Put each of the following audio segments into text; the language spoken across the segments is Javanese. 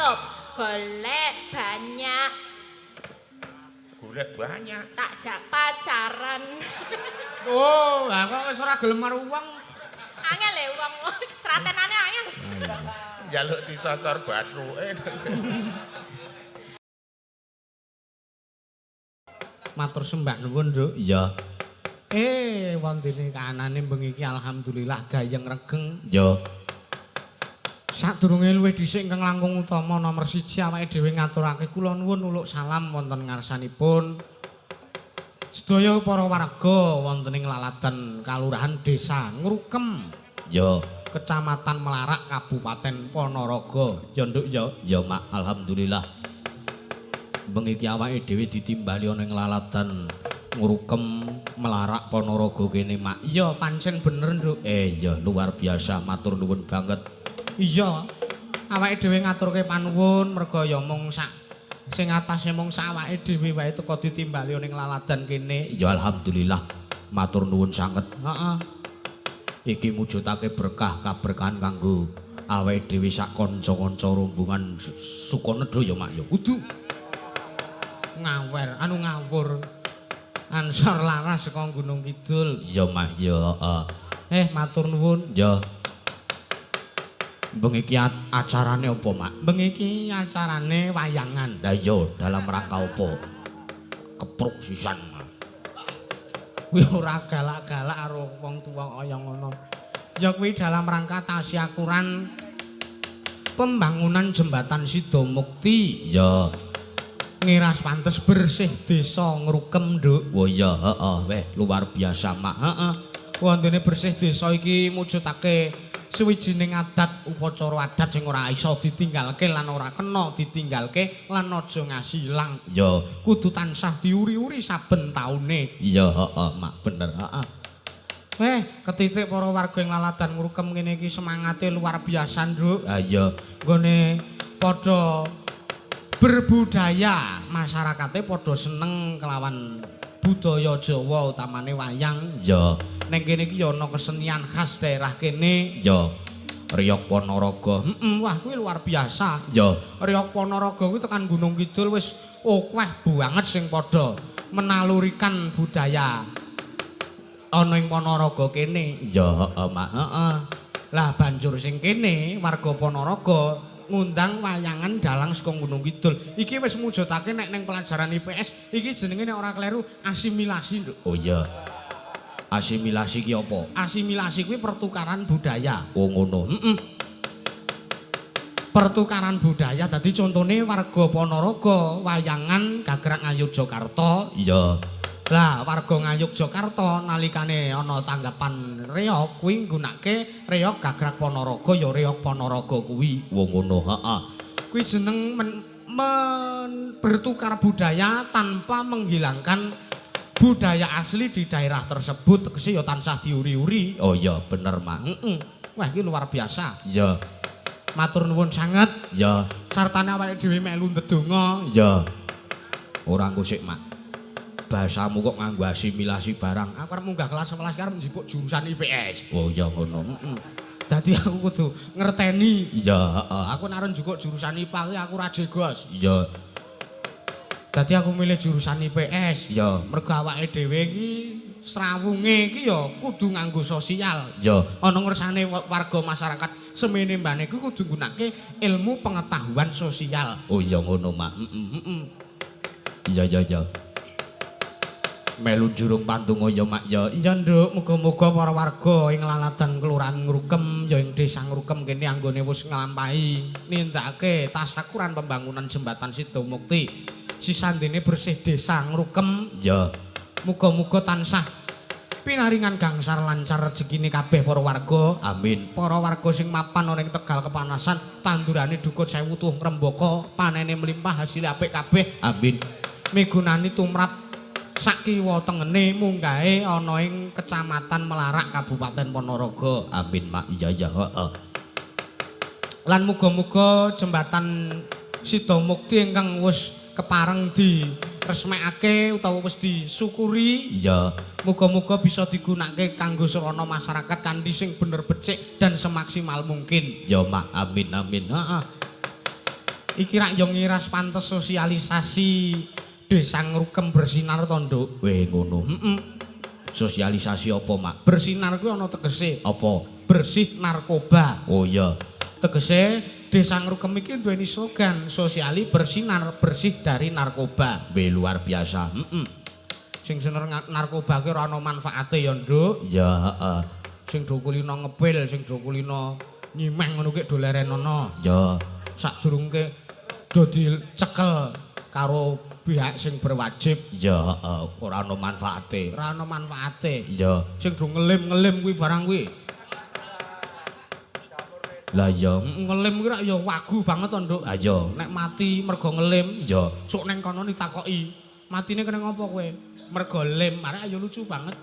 Cukup. Golek banyak. Golek banyak. Tak jak pacaran. Oh, lah kok wis ora gelem karo wong. Angel le wong. Sratenane angel. Njaluk disosor bathuke. Matur sembah nuwun, Nduk. Iya. Wontene kahanane bengi iki alhamdulillah gayeng regeng. Iya. Sadurunge luwih dhisik ingkang langkung utama nomor 1 awake dhewe ngaturake kula nuwun uluk salam wonten ngarsanipun sedaya para warga wonten ing laladan Kalurahan Desa Ngrukem. Ya, Kecamatan Mlarak, Kabupaten Ponorogo. Ya, Nduk, ya. Ya Mak, alhamdulillah. Bengi iki awake dhewe ditimbali ana ing laladan Ngrukem Mlarak Ponorogo kene, Mak. Iya, pancen bener, Nduk. Ya luar biasa, matur nuwun banget. Iya. Awake dhewe ngaturke panuwun merga ya mung sak sing atase mung sak awake dhewe wae teka ditimbali ning laladan kene. Ya alhamdulillah, matur nuwun sanget. Heeh. Iki mujudake berkah kaberkahan kanggo awake dhewe sak kanca-kanca rombongan Sukanedha ya, Mak ya. Kudu ngawer, anu ngawur. Ansor laras saka Gunung Kidul. Ya, Mak ya, heeh. Matur nuwun. Ya. Bengi iki acarane apa, Mak? Bengi iki acarane wayangan. Lah iya, dalam rangka apa? Kepruk sisan. Kuwi ora galak-galak karo wong tuwa kaya ngono. Ya kuwi dalam rangka tasyakuran pembangunan jembatan Sidomukti. Ya. Ngiras pantes bersih desa Ngrukem, Nduk. Oh iya, heeh, weh luar biasa, Mak. Heeh. Wontene bersih desa iki mujudake suwijining adat upacara adat sing ora iso ditinggalke lan ora kena ditinggalke lan aja ngasi ilang. Ya, Kudu tansah diuri-uri saben taune. iya, heeh, Mak, bener, heeh. Ketitik para warga ing laladan Ngrukem ngene iki semangate luar biasa, Nduk. Ah iya, Nggone padha berbudaya, masyarakate padha seneng kelawan budaya Jawa utamane wayang. ya, Ning kene iki ya ana kesenian khas daerah kene. ya. Riyog Ponorogo. Heeh, wah kuwi luar biasa. Ya, Riyog Ponorogo kuwi tekan Gunung Kidul wis akeh banget sing padha menalurikan budaya ana ing Ponorogo kene. ya, heeh, Mak. Heeh. Lah banjur sing kene warga Ponorogo ngundang wayangan dalang saka Gunung Kidul. Iki wis mujudake nek ning pelajaran IPS iki jenenge nek ora kleru asimilasi, Nduk. Oh iya. Asimilasi ki apa? Asimilasi kuwi pertukaran budaya. Oh ngono. Heeh. Pertukaran budaya dadi contone warga Ponorogo wayangan gagrak Ngayogyakarta. Iya. Lah warga Ngayogyakarta nalikane ana tanggapan reog kuwi nggunake reog gagrak Ponorogo ya reog Ponorogo kuwi. Oh ngono, heeh. Kuwi jeneng bertukar budaya tanpa menghilangkan budaya asli di daerah tersebut, tegese ya tansah diuri-uri. Oh iya, bener, Mak. Heeh. Wah iki luar biasa. Iya. Matur nuwun sanget. Ya, Sartane awake dhewe melu ndedonga. ya. Ora engko sik, Mak. Bahasamu kok nganggo asimilasi barang. Aku arep munggah kelas 11 arep njipuk jurusan IPS. Oh iya ngono. Heeh. Dadi aku kudu ngerteni. Iya, heeh. Aku nek arep njukuk jurusan IPA kuwi aku ra jegos. Iya, Dadi aku milih jurusan IPS. iya, Mergo awake dhewe iki srawunge iki ya kudu nganggo sosial. iya. Ana ngersane warga masyarakat semene mbane kuwi kudu nggunakake ilmu pengetahuan sosial. Oh iya ngono, Mak. Heeh, heeh. Iya, iya, iya. Melu jurung pantunga ya, Mak ya. Iya, Nduk, muga-muga para warga ing laladan Kelurahan Ngrukem ya ing Desa Ngrukem kene anggone wis nglampahi nindakake tasakuran pembangunan jembatan Sidomukti. Sisandene bersih Desa Ngrukem. Iya. Muga-muga tansah pinaringan gangsar lancar rezekine kabeh para warga. Amin. Para warga sing mapan ana ing Tegal kepanasan, tandurane dukut sewu tuh ngrembaka, panene mlimpah hasil apik kabeh. Amin. Migunani tumrap sakiwa tengene munggahe ana ing Kecamatan Mlarak, Kabupaten Ponorogo. Amin, Mak. Iya, iya, heeh. Lan muga-muga jembatan Sidomukti ingkang wis kepareng diresmekake utawa wis disyukuri, Iya. muga-muga bisa digunakake kanggo sarana masyarakat kanthi sing bener becik dan semaksimal mungkin. Ya, Mak. Amin, amin. Heeh. Iki rak yo ngiras pantes sosialisasi Desa Ngrukem bersinar to, Nduk. Weh ngono. Heeh. Sosialisasi apa, Mak? Bersinar kuwi ana tegese. Apa? Bersih narkoba. Oh iya. Tegese Desa Ngrukem iki duweni slogan sosiali bersinar bersih dari narkoba. Weh luar biasa. Heeh. Sing seneng narkoba ki ora ana manfaate ya, Nduk. Iya, heeh. Sing do kulino ngepil, sing do kulino nyimeng ngono ki do lerenono. Ya. Sadurunge do dicekel karo pihak sing berwajib. Ya, heeh, ora ana manfaate. Ora ana manfaate. Iya. Sing do ngelim-ngelim kuwi barang kuwi. Lah iya, Ngelim kuwi rak ya wagu banget to, Nduk. Ah iya. Nek mati mergo ngelim, Iya. sok neng kono ditakoki, matine kena ngopo kowe? Mergo lem. Arek ayo lucu banget.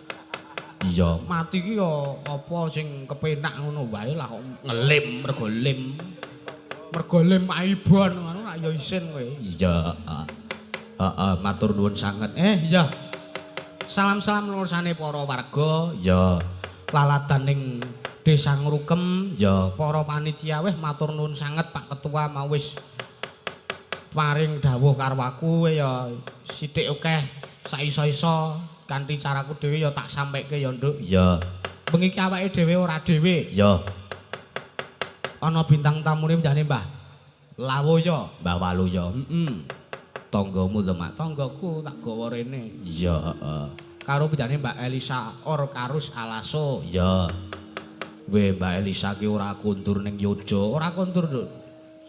Iya. Mati ki ya apa sing kepenak ngono wae lah kok ngelim mergo lem. Mergo lem aibon ngono rak ya isin kowe. Iya, heeh. Heeh, matur nuwun sanget. Iya. Salam-salam nursane para warga, Ya, laladaning Desa Ngrukem, ya, para panitia weh matur nuwun sanget Pak Ketua mau wis paring dawuh karo aku ya sithik akeh saiso-iso kanthi caraku dhewe ya tak sampeke ya, Nduk. Ya, Bengi iki awake dhewe ora dhewe. Ya. Ana bintang tamune jane Mbah Lawoyo. Mbah Waluyo. Heeh. Tanggamu to, Mak? Tanggaku tak gawa rene. Iya, heeh. Karo pejane Mbak Elisa Orkarus Alaso. Iya. Weh, Mbak Elisa ki ora kondur ning Yogya. Ora kondur, Nduk.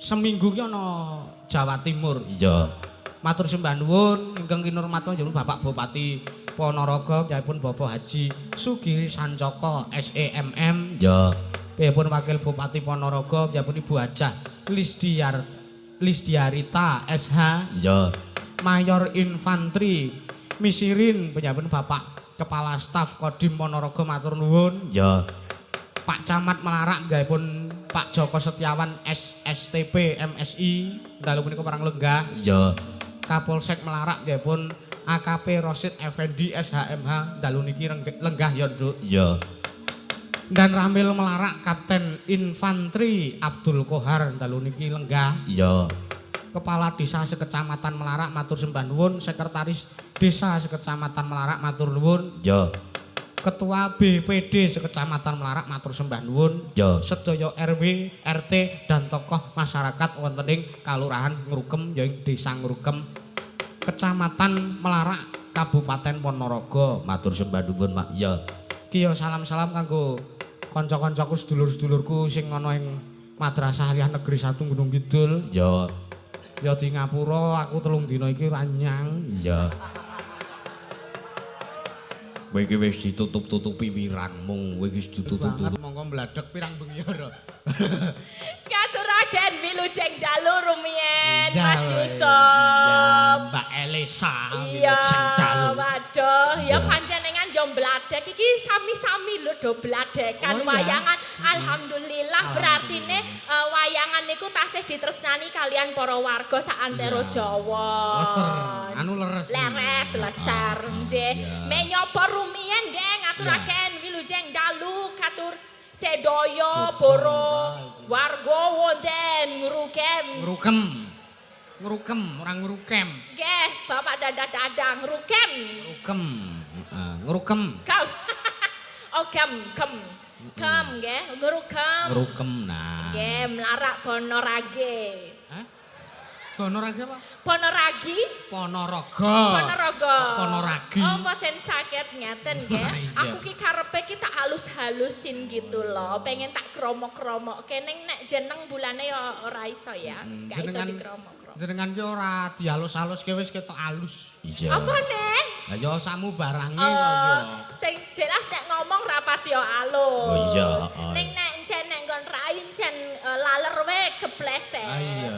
Seminggu ki ana Jawa Timur. Iya. Matur sembah nuwun ingkang kinurmatan panjenengan Bapak Bupati Ponorogo piyambakipun Bapak Haji Sugiri Sancaka SEMM. Ya. Piyambakipun Wakil Bupati Ponorogo piyambakipun Ibu Hajah Lisdiarita SH. Ya. Mayor Infantri Misirin piyambakipun Bapak Kepala Staf Kodim Ponorogo matur nuwun. Ya. Pak Camat Melarak piyambakipun Pak Joko Setiawan SSTP MSI dalu punika parang lenggah. Ya. Kapolsek Melarak piyambakipun AKP Rosid Effendi SHMH dalu niki lenggah ya, Nduk. Ya. Dan Ramil Melarak Kapten Infantri Abdul Kohar dalu niki lenggah. Ya. Kepala Desa Sekecamatan Melarak matur sembah nuwun, Sekretaris Desa Sekecamatan Melarak matur nuwun. Ya. Ketua BPD Sekecamatan Melarak matur sembah nuwun. Ya. Sedaya RW, RT dan tokoh masyarakat wonten ing Kalurahan Ngrukem ya ing Desa Ngrukem, Kecamatan Melarak, Kabupaten Ponorogo. Matur sembah nuwun, Mak. Ya. Ki ya salam-salam kanggo kanca-kancaku sedulur-sedulurku sing ana ing Madrasah Aliyah Negeri 1 Gunung Kidul. Ya. Ya di ngapura aku 3 dina iki ora nyang. Iya. Kowe iki wis ditutup-tutupi wirangmu, kowe iki wis ditutup-tutupi. Monggo mbladhek pirang bengi ora. Katuraken wilujeng dalu rumiyin Iya, Mas weh. Yusuf. Iya, Mbak Elisa Iya, wilujeng dalu. waduh, ya panjenengan yo mbladhek iki sami-sami lho do bladhekan Oh, iya. wayangan. Alhamdulillah berartine wayangan niku tasih ditresnani kalian para warga saantero Iya. Jawa. Leser, anu leres. Leres, leser nggih. Iya. Menyopo rumiyin nggih ngaturaken wilujeng dalu katur sedaya para warga wonten Ngrukem. Ngrukem. Ngrukem, ora ngrukem. Nggih, Bapak dadah-dadah Ngrukem. Ngrukem. Heeh, ngrukem. Kam. Oh, kem, kem. Kem nggih, Ngrukem. Ngrukem nah. Nggih, Mlarak Bonorage. Hah? Bonorage apa? Bonoragi? Ponorogo. Ponorogo. Kok Ponoragi. Oh, mboten saged ngeten nggih. Iya. Aku ki karepe ki tak halus-halusin gitu loh. Pengen tak kromok-kromokke ning nek jeneng bulane ya ora iso ya. Gak iso Jenengan dikromok-kromok. Jenengan ki ora dihalus-haluske wis ketok halus. Iya. Apa nih? Lah ya samu barange kok ya. Oh, sing jelas nek ngomong rapati yo alus. Oh iya, heeh. Ning nek encen nek nggon rai encen laler we kepleset. Ah iya.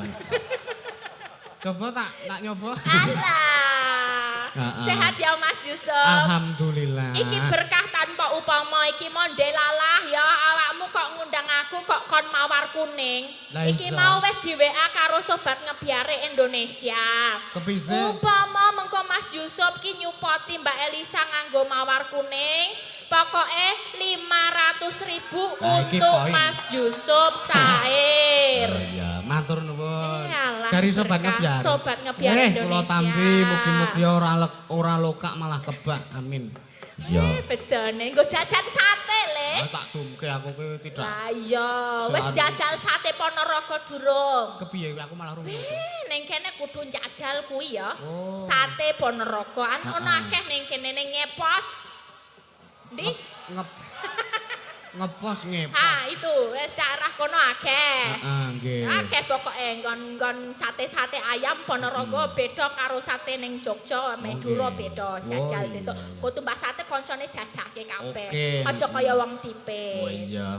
Coba tak nyoba. Alah. Heeh. Sehat ya Mas Yusuf. Alhamdulillah. Iki berkah tanpa upama iki monde lalah ya awakmu kok ngundang aku kok kon mawar kuning. Lah Iki iso. mau wis di WA karo sobat ngebiare Indonesia. Kepise? Upama mengko Mas Yusuf ki nyupoti Mbak Elisa nganggo mawar kuning, pokoke 500.000 Lah, iki untuk poin. Mas Yusuf cair. Oh iya, matur nuwun. Alah. Malah Dari Sobat Ngebyar. Sobat Ngebyar Indonesia. Kula tampi mugi-mugi ora lokak malah kebak. Amin. Iya. Bejane nggo jajan sate le. Ah, tak dumke aku ki tidak. Lah iya, wis jajal sate Ponorogo durung. Kepiye aku malah rung. Ning kene kudu njajal kuwi ya. Oh. Sate Ponorogo an ono akeh ning kene ning ngepos. Ndi? Ngepos ngepos. Ha itu wis daerah kono akeh. Heeh nggih. Akeh pokoke nggon-nggon sate-sate ayam Ponorogo beda karo sate ning Jogja, Madura beda. Jajal sesuk. Kok tumbas sate koncone jajake kabeh. Aja kaya wong tipis. Oh iya,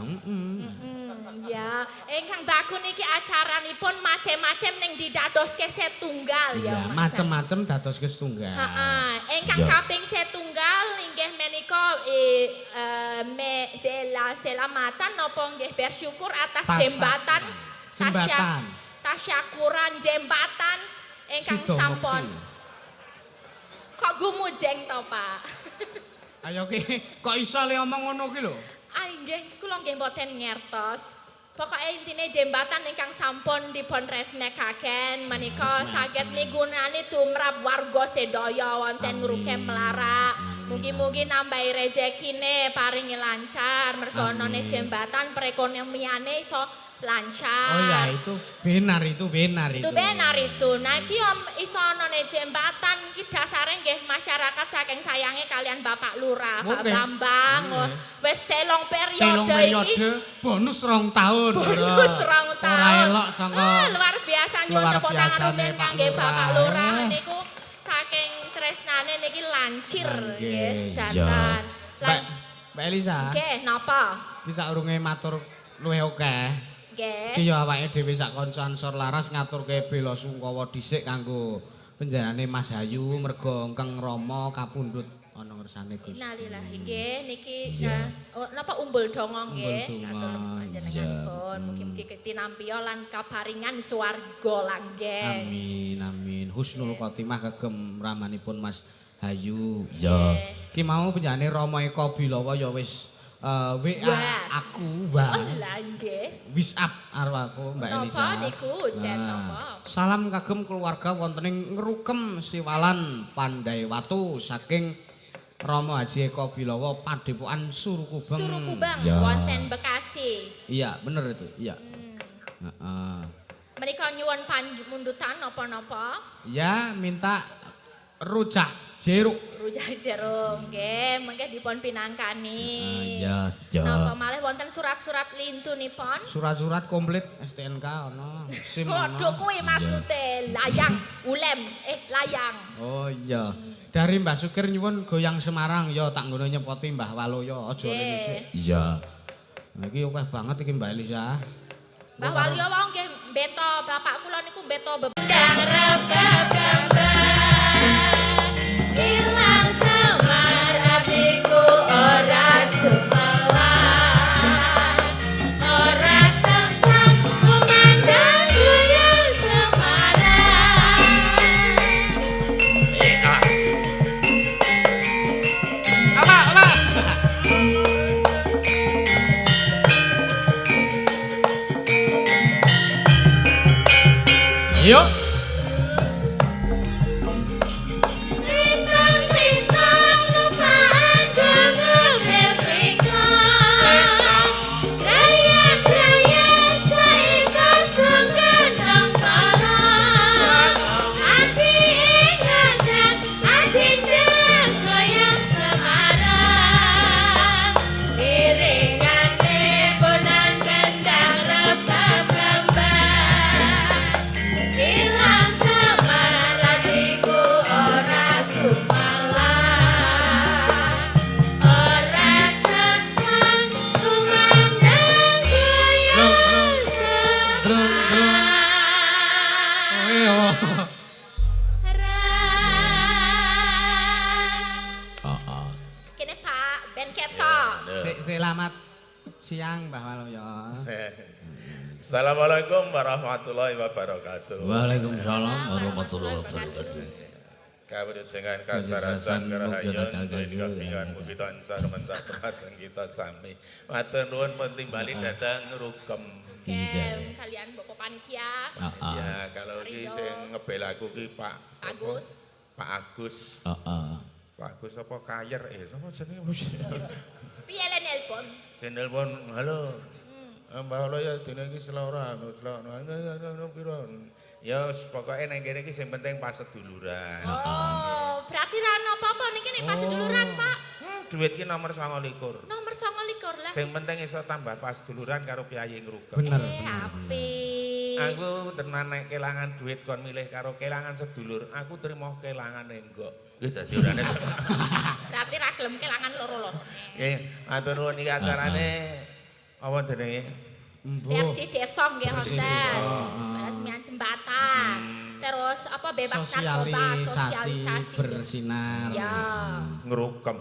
Ya, ingkang baku niki acaranipun macem-macem ning didadoske setunggal ya. Iya, macem-macem dadoske setunggal. Heeh, ingkang kaping setunggal inggih menika selamatan napa nggih bersyukur atas jembatan tasyakuran jembatan ingkang sampun. Kok gumujeng to, Pak? Ayo ki kok iso le omong ngono ki lho. Ah nggih kula nggih mboten ngertos. Pokoke intine jembatan ingkang sampun dipun resmekaken menika saged migunani tumrap warga sedaya wonten Ngrukem Mlarak. Mugi-mugi nambahi rejekine paringi lancar mergo anane jembatan perekonomiane iso lancar. Oh ya itu benar itu benar itu. Itu benar itu. Nah iki iso anane jembatan iki dasare nggih masyarakat saking sayange kalian Bapak Lurah, Pak Bambang. Wis telung periode iki bonus 2 tahun. Bonus 2 tahun. Ora elok sangka. Luar biasa nyuwun tepuk tangan rumiyin kangge Bapak Lurah niku saking tresnane niki lancir nggih sedanten. Mbak Elisa. Nggih, napa? Iki saurunge matur luwih akeh. Nggih. Iki ya awake dhewe sak kanca Ansor Laras ngaturke bela sungkawa dhisik kanggo penjenengane Mas Hayu merga ingkang rama kapundhut ana ngersane Gusti. Innalillahi nggih niki napa umbul donga nggih ngatur panjenenganipun mugi-mugi ketinampiya lan kaparingan swarga langgeng. Amin amin. Husnul khotimah kagem ramanipun Mas Hayu. Ya. Ki mau penjenengane Rama Eko Bilawa ya wis WA aku wa. Oh lha nggih. WhatsApp karo aku Mbak Elisa. Napa niku jen napa? Salam kagem keluarga wonten ing Ngrukem Siwalan Pandaiwatu saking Rama Haji Eko Bilawa Padepokan Surukubeng. Surukubeng wonten Bekasi. Iya, bener itu. Iya. Heeh. Menika nyuwun pamundutan napa-napa? Ya, minta rujak jeruk. Rujak jeruk nggih, mengke dipun pinangkani. Iya, iya. Napa malih wonten surat-surat lintunipun? Surat-surat komplit STNK ana, SIM ana. Waduh kuwi maksude layang, ulem, layang. Oh iya. Dari Mbah Sukir nyuwun goyang Semarang ya tak ngono nyepoti Mbah Waloyo aja rene sik. Iya. Nah iki akeh banget iki Mbak Elisa. Mbah Waloyo wau nggih beto bapak kula niku beto ilang samar atiku ora sumelang ora cemplang memandang goyang Semarang. Apa apa Ayo. Selamat siang Mbah Waloyo. Assalamualaikum warahmatullahi wabarakatuh. Waalaikumsalam warahmatullahi wabarakatuh. Kawujudan kasarasan kerahayon kabingan mugi tansah rumentak dumateng kita sami. Matur nuwun pun timbali dhateng Ngrukem. Kalian Bapak panitia. Ya kalau iki sing ngebel aku ki Pak Agus. Pak Agus. Heeh. Pak Agus apa Kayer sapa jenenge? Piye le nelpon? Sing nelpon, halo. Mbah Loyo dene iki selora, selora piro? Ya pokoke nang kene iki sing penting paseduluran. Oh, berarti ra ono apa-apa niki nek paseduluran, Pak. Duit ki nomor 29. Nomor 29 lah. Sing penting iso tambah paseduluran karo piyayi Ngrukem. Bener. Apik. Aku tenan nek kelangan duit kon milih karo kelangan sedulur, aku trimo kelangan enggak. Wis dadi orane. Berarti ra gelem kelangan loro-loro. Nggih, matur nuwun iki acarane apa jenenge? Versi desa nggih hotel. Peresmian jembatan. Terus apa bebas narkoba, sosialisasi bersinar. Ya. Ngrukem.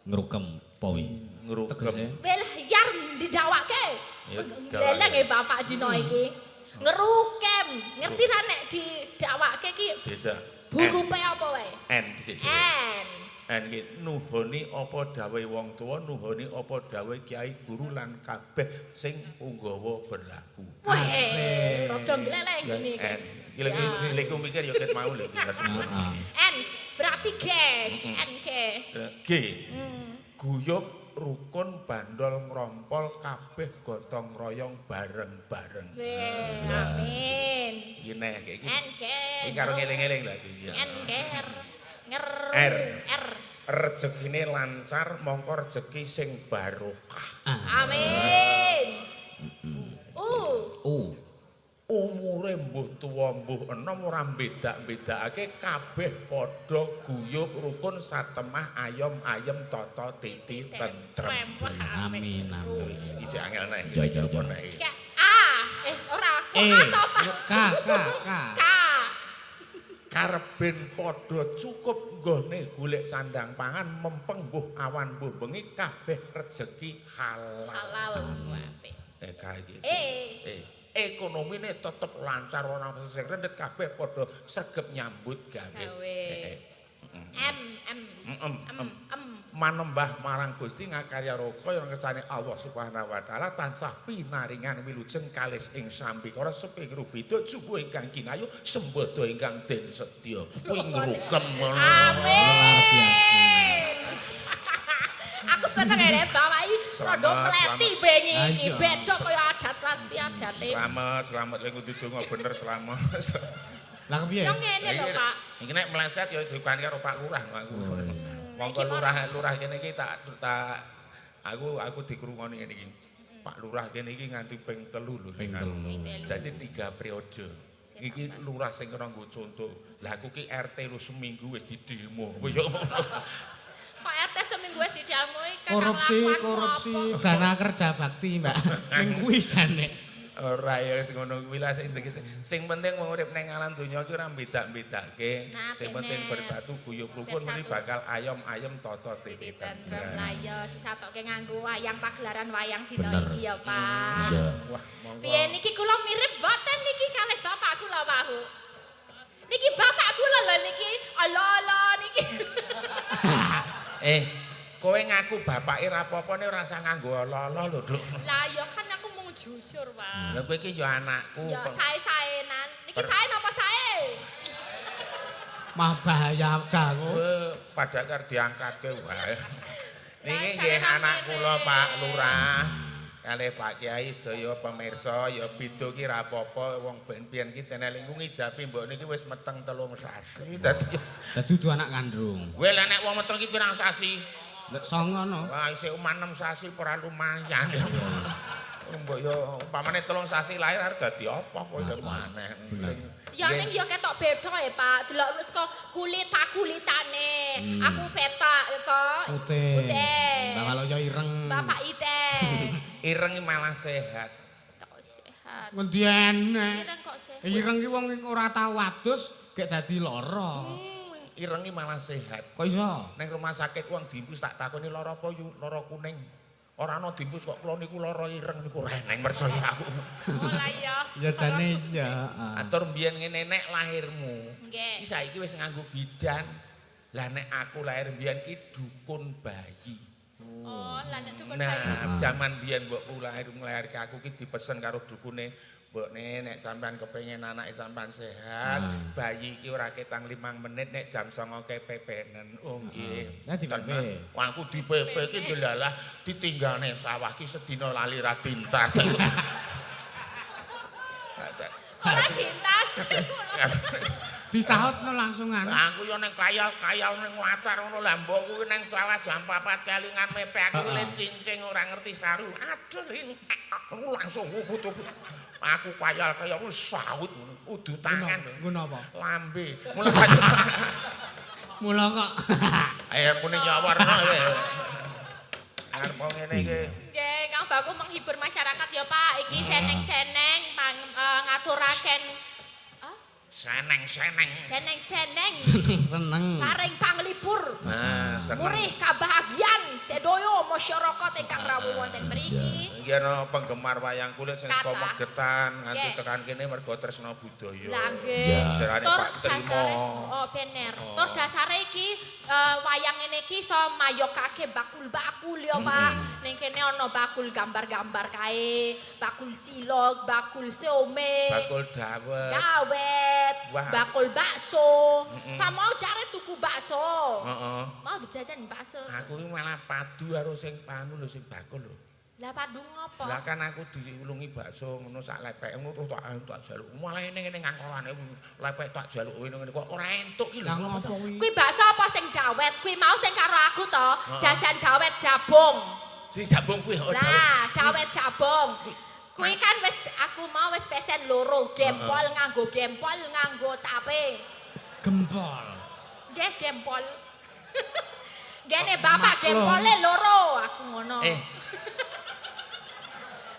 Ngrukem powi. Ngrukem. Wel yar didawake. Leleng e bapak dina iki. Ngrukem. Ngerti ra nek didawake ki desa. Hurufe apa wae? N dhisik. N. N ki nuhoni apa dawuhe wong tuwa, nuhoni apa dawuhe kiai guru lan kabeh sing punggawa berlaku. Weh, rada gleleng ngene iki. N. Iki lek mikir ya ket mau lho iki. N berarti G, N G. G. Guyub rukun bandol ngrompol kabeh gotong royong bareng-bareng. Weh, amin. Iki neh iki. N G. Iki karo ngeling-eling lho iki. N G R. Nger R. R. Rezekine lancar mongko rezeki sing barokah. Amin. U. U. Umure mbuh tuwa mbuh enom ora beda-bedakake kabeh padha guyub rukun satemah ayom ayem tata titi tentrem. Amin amin. Isih angel neh. Ya ya ya. K A ora kok A to Pak. K K K. K. Kareben padha cukup nggone golek sandang pangan mempeng mbuh awan mbuh bengi kabeh rejeki halal. Halal. Iki. Ekonomine tetep lancar ora sing rendet kabeh padha sregep nyambut gawe. M M M M manembah marang Gusti ngakarya roka yang kersane Allah Subhanahu wa taala tansah pinaringan wilujeng kalis ing sambikara seping rubeda jubuh ingkang kinayu sembada ingkang den sedya. Kuwi ngrukem ngono. Amin. Aku seneng ya bapak iki rada mleti bengi iki beda kaya adat lan adate. Slamet, slamet lek kudu donga bener slamet. Lah kepiye? Yo ngene lho, Pak. Iki nek meleset ya dikani karo Pak Lurah aku. Monggo lurah kene iki tak aku dikrungoni ngene iki. Pak Lurah kene iki nganti ping 3 lho. Ping 3. Dadi 3 periode. Iki lurah sing kena nggo conto. Lah aku ki RT lu seminggu wis didemo. Yo. Pak RT seminggu wis didemo iki korupsi dana kerja bakti, Mbak. Ning kuwi jane. Ora ya wis ngono kuwi lah sing penting wong urip ning alam donya iki ora beda-bedake. Sing penting bersatu guyub rukun mesti bakal ayom-ayem tata titi tentrem. Lah iya disatoke nganggo wayang pagelaran wayang dina iki ya, Pak. Iya. Wah, monggo. Piye niki kula mirip boten niki kalih bapak kula, Pak. Niki bapak kula lho niki. Ala-ala niki. Kowe ngaku bapake ra apa-apa nek ora usah nganggo ala-ala lho, Duk. Lah ya kan aku mung jujur, Pak. Lah kowe iki ya anakku. Ya sae-saenan. Niki sae napa sae? Mah bahaya aku. Padha karo diangkatke wae. Niki nggih anak kula Pak Lurah. Kalih Pak Kiai sedaya pemirsa ya beda ki ra apa-apa wong ben piyen ki dene lingkung ngijabi mbok niki wis meteng 3 sasi. Dadi dudu anak kandung. Kowe lha nek wong meteng ki pirang sasi? Lek 9 no. Wah isih uman 6 sasi ora lumayan. Mbok yo umpamane 3 sasi lahir arep dadi apa kowe lho maneh. Ya ning ya ketok beda ya Pak. Delok wis kok kulit kulitane. Aku petak to. Putih. Putih. Bapak lo yo ireng. Bapak ite. Ireng malah sehat. Kok sehat. Ngendi enek? Ireng kok sehat. Ireng ki wong ora tau adus gek dadi lara. Ireng ki malah sehat. Kok iso? Neng rumah sakit wong diimpus tak takoni lara apa yu lara kuning. Ora ana diimpus kok kula niku lara ireng niku ora eneng percaya aku. Oh lah iya. Ya jane iya. Atur mbiyen ngene nek lahirmu. Nggih. Iki saiki wis nganggo bidan. Lah nek aku lahir mbiyen ki dukun bayi. Oh, lah nek dukun bayi. Nah, jaman biyen mbokku lahir nglairke aku ki dipesen karo dukune, Mbokne nek sampean kepengin anake sampean sehat, bayi iki ora ketang 5 menit nek jam 09.00 kepepenen. Oh nggih. Lah dipepe. Wah aku dipepe iki delalah ditinggal ning sawah ki sedina lali ra dintas. Ora dintas. Disautno langsung anu. Aku yo ning kayal-kayal ning latar ngono lah mbokku ki nang sawah jam 4 kelingan mepe aku le cincing ora ngerti saru. Aduh aku langsung ubut-ubut. Aku kayal-kayal wis saut ngono. Udu tangan. Nggo napa? Lambe. Mula kok. Ayo muni nyawarno kowe. Arep ngene iki. Nggih, Kang Baku menghibur masyarakat ya Pak. Iki seneng-seneng ngaturaken Seneng-seneng. Seneng-seneng. Seneng. Paring panglipur. Nah, seneng. Murih kabahagian sedoyo masyarakat ingkang rawuh wonten mriki. Iki ana penggemar wayang kulit sing saka Magetan nganti tekan kene mergo tresna budaya. Lah nggih. Tur dasare oh bener. Tur dasare iki wayang ngene iki iso mayokake bakul-bakul ya Pak. Ning kene ana bakul gambar-gambar kae, bakul cilok, bakul siomay, bakul dawet. Dawet, bakul bakso. Pak mau jare tuku bakso. Heeh. Mau dijajan bakso. Aku iki malah padu karo sing panu lho sing bakul lho. Lah padu ngopo? Lah kan aku diulungi bakso ngono sak lepek ngono terus tak jaluk. Malah ngene ngangkorane lepek tak jaluk ngene kok ora entuk ki lho. Kuwi bakso apa sing dawet? Kuwi mau sing karo aku to, jajan dawet jabung. Si jabung kuwi oh dawet. Lah, dawet jabung. Kuwi kan wis aku mau wis pesen loro, gempol nganggo gempol nganggo tape. Gempol. Nggih, gempol. Gene bapak gempole loro, aku ngono.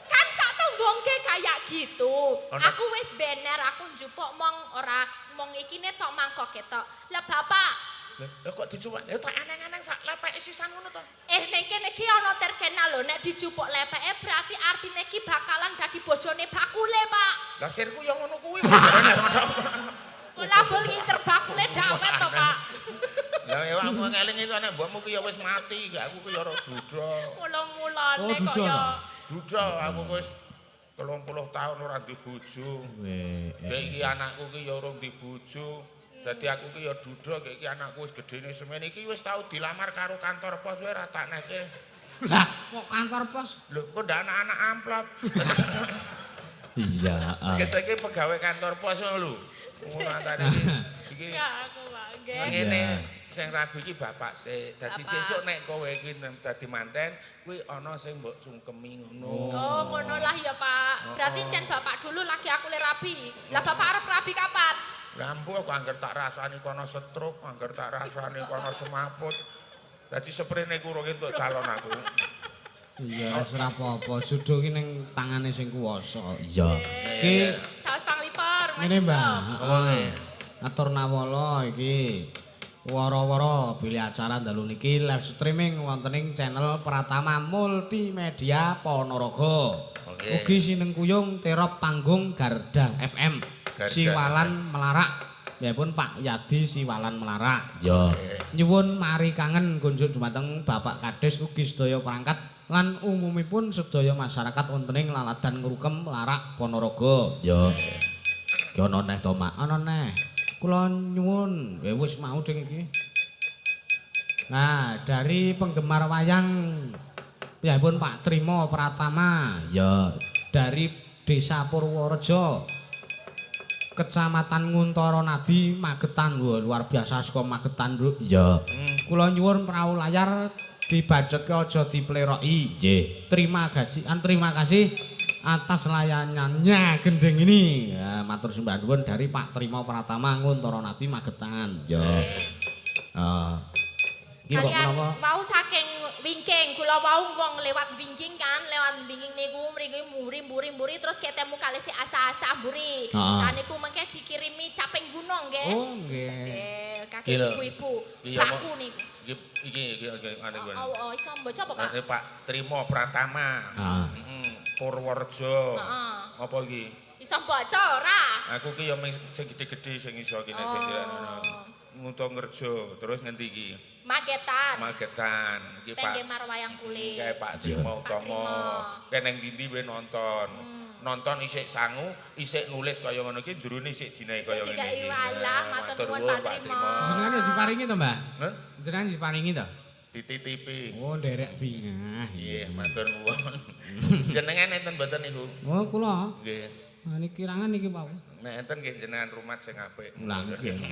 Kan tak tembungke kayak gitu. Aku wis bener, aku njupuk mong ora mong ikine tok mangkok ketok. Lah bapak, lha kok dicuwak? Ya tak aneng-aneng sak lepeke sisan ngono to. Ning kene iki ana terkenal lho, nek dijupuk lepeke berarti artine iki bakalan dadi bojone bakule, Pak. Lah sirku ya ngono kuwi. Ora bol ngincer bakule dawet to, Pak. Lah ya aku ngeling itu nek mbokmu ki ya wis mati, gak aku ki ya ora duda. Mula-mulane kok ya. Duda aku wis 30 tahun ora duwe bojo. Weh, iki anakku ki ya urung duwe bojo. Dadi aku ki ya duda, iki anakku wis gedene semene iki wis tau dilamar karo kantor pos wae ora tak neke. Lah, kok kantor pos? Lho, kok ndak anak-anak amplop. Iya. Iki saiki pegawai kantor pos ngono lho. Ngono antane iki. Iki ya aku Pak, nggih. Ngene sing rabi iki bapak sik. Dadi sesuk nek kowe iki dadi manten, kuwi ana sing mbok sungkemi ngono. Oh, ngono lah ya, Pak. Berarti cen bapak dulu lagi aku le rabi. Lah bapak arep rabi kapan? Lampu aku angger tak rasani kono stroke, angger tak rasani kono semaput. Dadi seprene kurang entuk calon aku. Iya, wis ora apa-apa. Judo ki ning tangane sing kuwasa. Iya. Iki saos panglipur, Mas. Ngene, Mbah. Heeh. Atur nawala iki. Wara-wara bilih acara dalu niki live streaming wonten ing channel Pratama Multimedia Ponorogo. Ugi sinengkuyung terop panggung Garda FM. Garda Siwalan Melarak. Ya pun Pak Yadi Siwalan Melarak. Ya. Nyuwun mari kangen kunjuk dumateng Bapak Kades ugi sedaya perangkat lan umumipun sedaya masyarakat wonten ing Laladan Ngrukem Melarak Ponorogo. Ya. Ki ana neh to, Mak? Ana neh. Kula nyuwun, wis mau ding iki. Nah, dari penggemar wayang piyambakipun Pak Trimo Pratama, ya dari Desa Purworejo, Kecamatan Nguntoronadi, Magetan. Wah, luar biasa saka Magetan, Nduk. Ya. Kula nyuwun prau layar dibacutke aja dipleroki. Nggih. Terima gajian, terima kasih atas layanannya gendeng ini. Ya, matur sembah nuwun dari Pak Trimo Pratama Nguntoronadi, Magetan. Ya. Iki kok Kalian menapa? mau saking wingking, kula wau wong lewat wingking kan, lewat wingking niku mriki mburi-mburi terus ketemu kali si asa-asa mburi. Lah niku mengke dikirimi caping gunung nggih. Oh nggih. Nggih, kakek ibu-ibu. Baku niku. Iki iki ane kuwi. Oh, iso mbaca apa, Pak? Pak Trimo Pratama. Heeh. Purworejo. Heeh. Apa iki? Iso mbaca ora? Aku ki ya sing gede-gede sing iso ki nek sing Nguntorejo, terus ngendi iki? Magetan. Magetan. Iki Pak penggemar wayang kulit. Kae Pak Trimo Utomo. Kae nang ndi-ndi wae nonton. Nonton isik sangu, isik nulis kaya ngono iki jurune isik dinae kaya ngene iki. Walah, matur nuwun Pak Trimo. Jenengan diparingi to, Mbah? Heh? Jenengan diparingi to? Dititipi. Oh, nderek bingah. Nggih, matur nuwun. Jenengan enten mboten niku? Oh, kula. Nggih. Nah, niki kirangan niki, Pak. Nek enten nggih jenengan rumat sing apik. Lah nggih.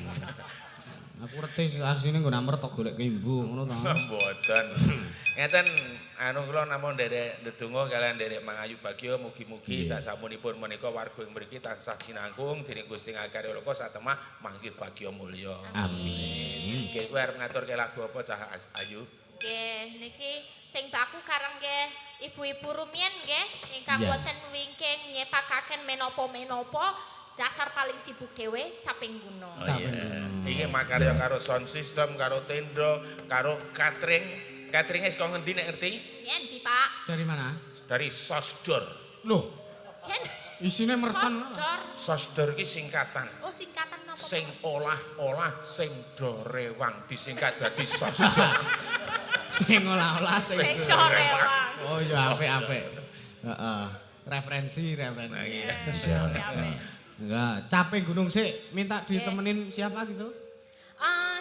Aku reti asline nggo nomor tok golek imbu ngono to. Mboten. Ngeten anu kula namung nderek ndedonga kalian nderek mangayu bagya mugi-mugi sasampunipun menika warga ing mriki tansah sinangkung dening Gusti Ngakarya Loka satemah manggih bagya mulya. Amin. Nggih kowe arep ngaturke lagu apa cah Ayu? Nggih, niki sing baku kareng nggih ibu-ibu rumiyin nggih ingkang wonten wingking nyepakaken menapa-menapa dasar paling sibuk dhewe caping gunung. Oh, iya. Iki makarya karo sound system, karo tenda, karo catering. Cateringe saka ngendi nek ngerti? Ngendi, Pak? Dari mana? Dari Sosdor. Loh. Jen. Isine mercon. Sosdor. Sosdor iki singkatan. Oh, singkatan napa? Sing olah-olah sing do rewang disingkat dadi Sosdor. Sing olah-olah sing do rewang. Oh iya apik-apik. Heeh. Referensi, referensi. Nah, iya. Enggak, capek gunung sih, minta ditemenin siapa gitu?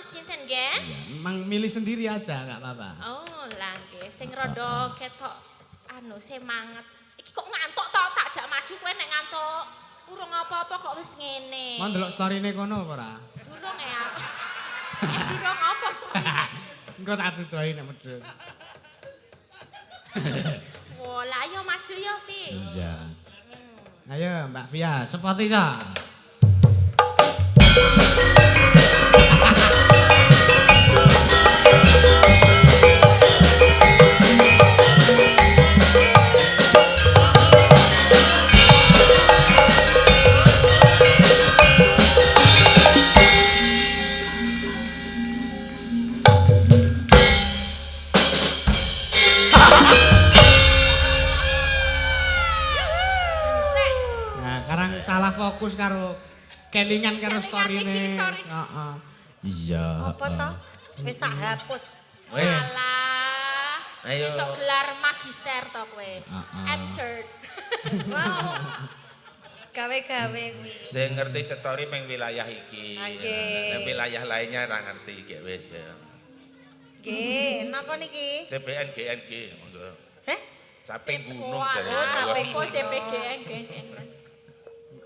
Sinten nggih? Iya, emang milih sendiri aja enggak apa-apa. Oh, lah nggih, sing rada ketok anu semangat. Iki kok ngantuk to, tak jak maju kowe nek ngantuk. Urung apa-apa kok wis ngene. Mau ndelok storyne kono apa ora? Durung ya. Durung apa story? Engko tak duduhi nek medhun. Wah, lah ayo maju ya, Vi. Iya. Ayo Mbak Via, sepoti ya. Salah fokus karo kelingan karo storyne. Heeh. Iya. Apa to? Wis tak hapus. Wis. Alah. Ayo. Entuk gelar magister to kowe. Entered. Wow. Gawe-gawe kuwi. Sing ngerti story ping wilayah iki. Nggih. Nek wilayah lainnya ora ngerti iki wis ya. Nggih, napa niki? CPN GNG monggo. Heh? Caping gunung jare. Oh, caping gunung. CPGN GNG.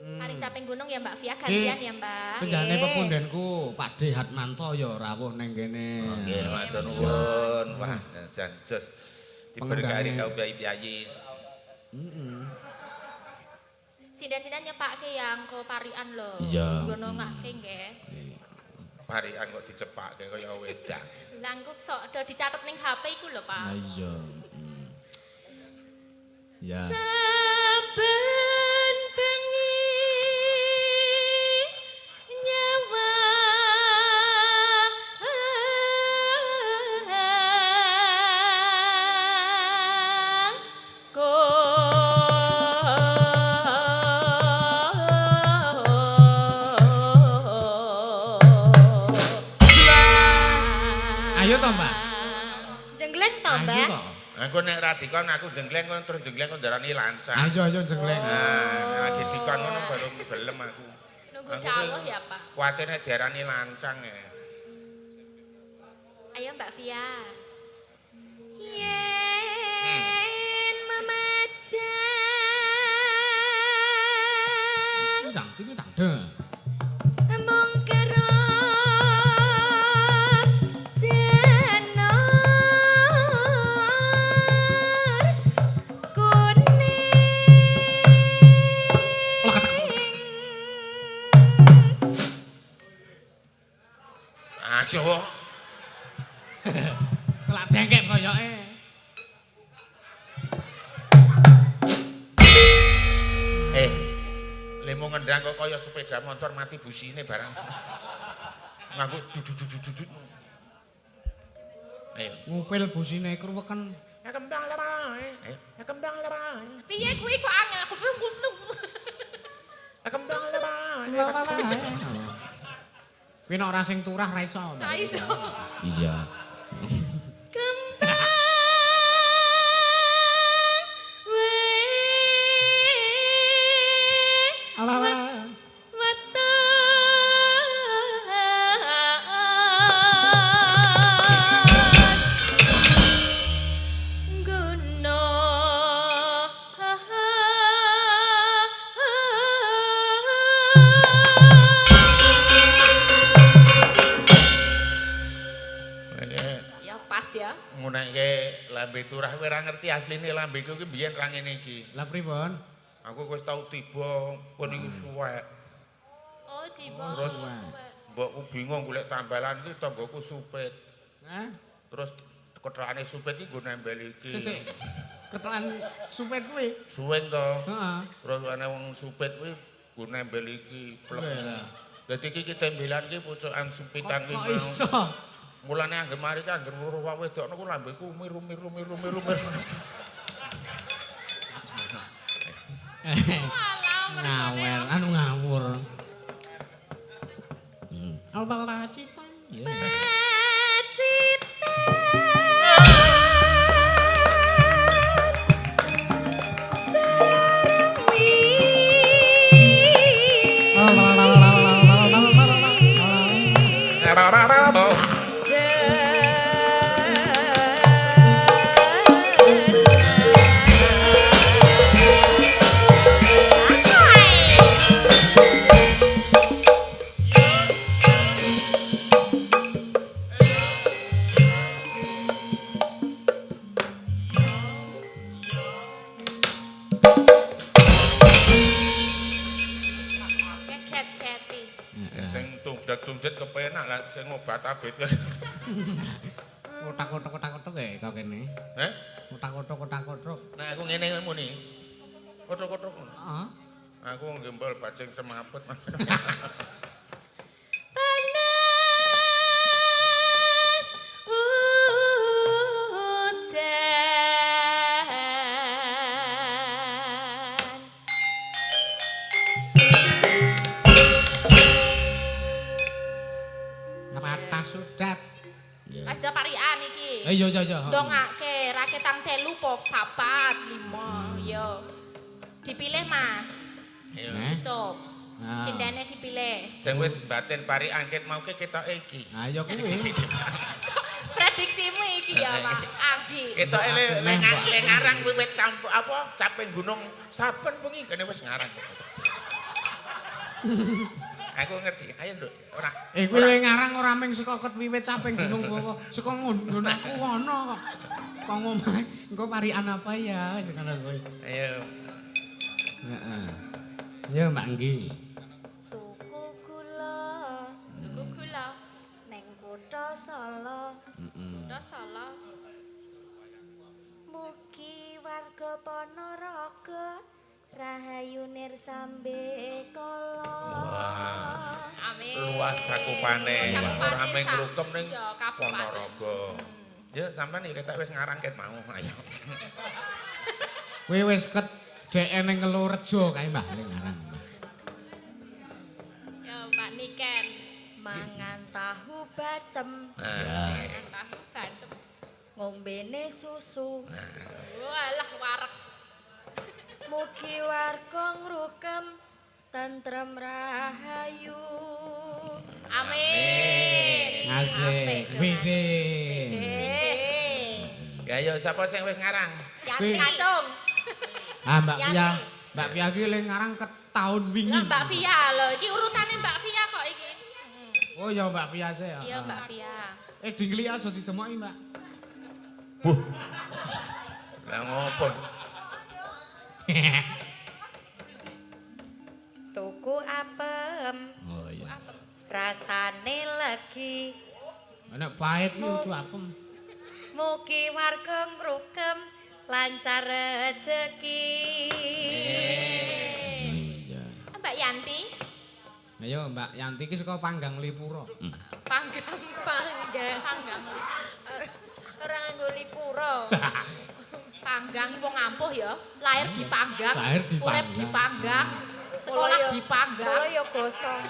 Kali caping gunung ya Mbak Via, gantian ya Mbak. Penjane pepundenku Pak D Hatmanto ya rawuh ning kene. Nggih, matur nuwun. Wah, jan jos diberkahi kaum piyayi-piyayi. Heeh. Sinden-sinden nyepake ya engko parikan lho. Gunungake nggih. Parikan kok dicepake kaya wedang. Lah engko sok do dicatet ning HP iku lho, Pak. Lah iya. Ya. Saben bengi nyawa Ayo to, Mbak. Jenggleng to, Mbak. Aku nek ra dikon aku jenggleng kon terus jenggleng kon darani lancang. Ayo ayo jenggleng. Nah, lagi dikon ngono baru gelem aku. Nunggu dawuh ya, Pak. Kuwatir nek diarani lancang ya. Ayo Mbak Via. Yen memajang Tang ting tang de. Mung karo Aja. Selak dengkek koyoke. Lemo ngendang kok kaya sepeda motor mati busine barang. Nganggo dudut. Ayo. Ngupil busine kruweken. Ya kembang lebae. Ya kembang lebae. Piye kuwi kok angel aku blung. Ya kembang lebae. Kuwi nek ora sing turah ra iso. Ra iso. Iya. Kembang Ngunekke lambe turah kowe ora ngerti asline lambeku ki biyen ra ngene iki. Lah pripun? Aku wis tau tiba pun iku suwek. Oh, tiba. Terus mbokku bingung golek tambalan iki tanggoku supit. Hah? Terus kethokane supit iki nggo nembel iki. Sik. Kethokan supit kuwi. Suwen to. Heeh. Terus ana wong supit kuwi nggo nembel iki plek. Lah. Dadi iki tembelan iki pucukan supitan iki Kok mau. iso? Mulane angger mari ki angger weruh wong wedok niku lambeku umir-umir. Walah, Ngawel, anu ngawur. Apa cita? Ya. Cita Ket-keti. Sing tumjet-tumjet kepenak lah sing obat abet. Kotak-kotak-kotak-kotak ya kok kene. Heh? Kotak-kotak-kotak-kotak. Nah aku ngene muni. Kotok-kotok. Heeh. Aku gembol bajing semaput. Panas udan. Rata sudat. Mas do parian iki. Eh iya iya iya. Dongake raketang 3 po 4 5 yo. Dipilih Mas. Iya. Eh? Besok. Ah. Sindene dipilih. Sing wis batin pari angkit mau ke ketoke iki. Ayo kuwi. Prediksimu iki ya, Pak. Agi. Ketoke le ngarang wiwit camp apa caping gunung saben bengi kene wis ngarang. Aku ngerti. Ayo Nduk, ora. Eh kuwi le ngarang ora ming saka ket wiwit caping gunung apa saka nggon aku ana kok. Kok ngomah engko parian apa ya wis ngono kuwi. Ayo. Heeh. Ya Mbak Nggi. Tuku gula Tuku gula. neng kutha Solo. Heeh. Kutha Solo. Mugi warga Ponorogo rahayu nirsambe kala. Wah. Amin. Luas cakupane. Ora mung ngrukem ning kabupaten. Ponorogo. Ya sampean iki ketok wis ngarang ket mau. Ayo. Kowe wis ket dheke ning Ngelorejo kae Mbah ning ngarang. Ya Mbak Niken. Mangan tahu bacem, Nah. Tahu bacem. ngombene susu. Walah wareg. Mugi warga ngrukem tentrem rahayu. Amin. Asik. Wiji. Ya ayo sapa sing wis ngarang? Kuwi- Kacung. Ah Mbak Fia, Mbak Fia ki le ngarang ket taun wingi. Lah Mbak Fia lho, iki urutane Mbak Fia kok iki. Oh ya Mbak Fia sih ya. Iya Mbak Fia. Eh dingli aja didemoki, Mbak. Wuh. Lah ngopo? Tuku apem, Oh iya. rasane legi. Nek pahit ki kudu apem. Mugi warga ngrukem lancar rejeki. Iya. Mbak Yanti, Ayo Mbak Yanti ki saka Panggang Lipura. panggang Panggang. panggang. Ora nganggo lipura. Panggang wong ampuh ya, lahir di panggang, Lahir di urip di panggang, sekolah di panggang. Mula ya gosong.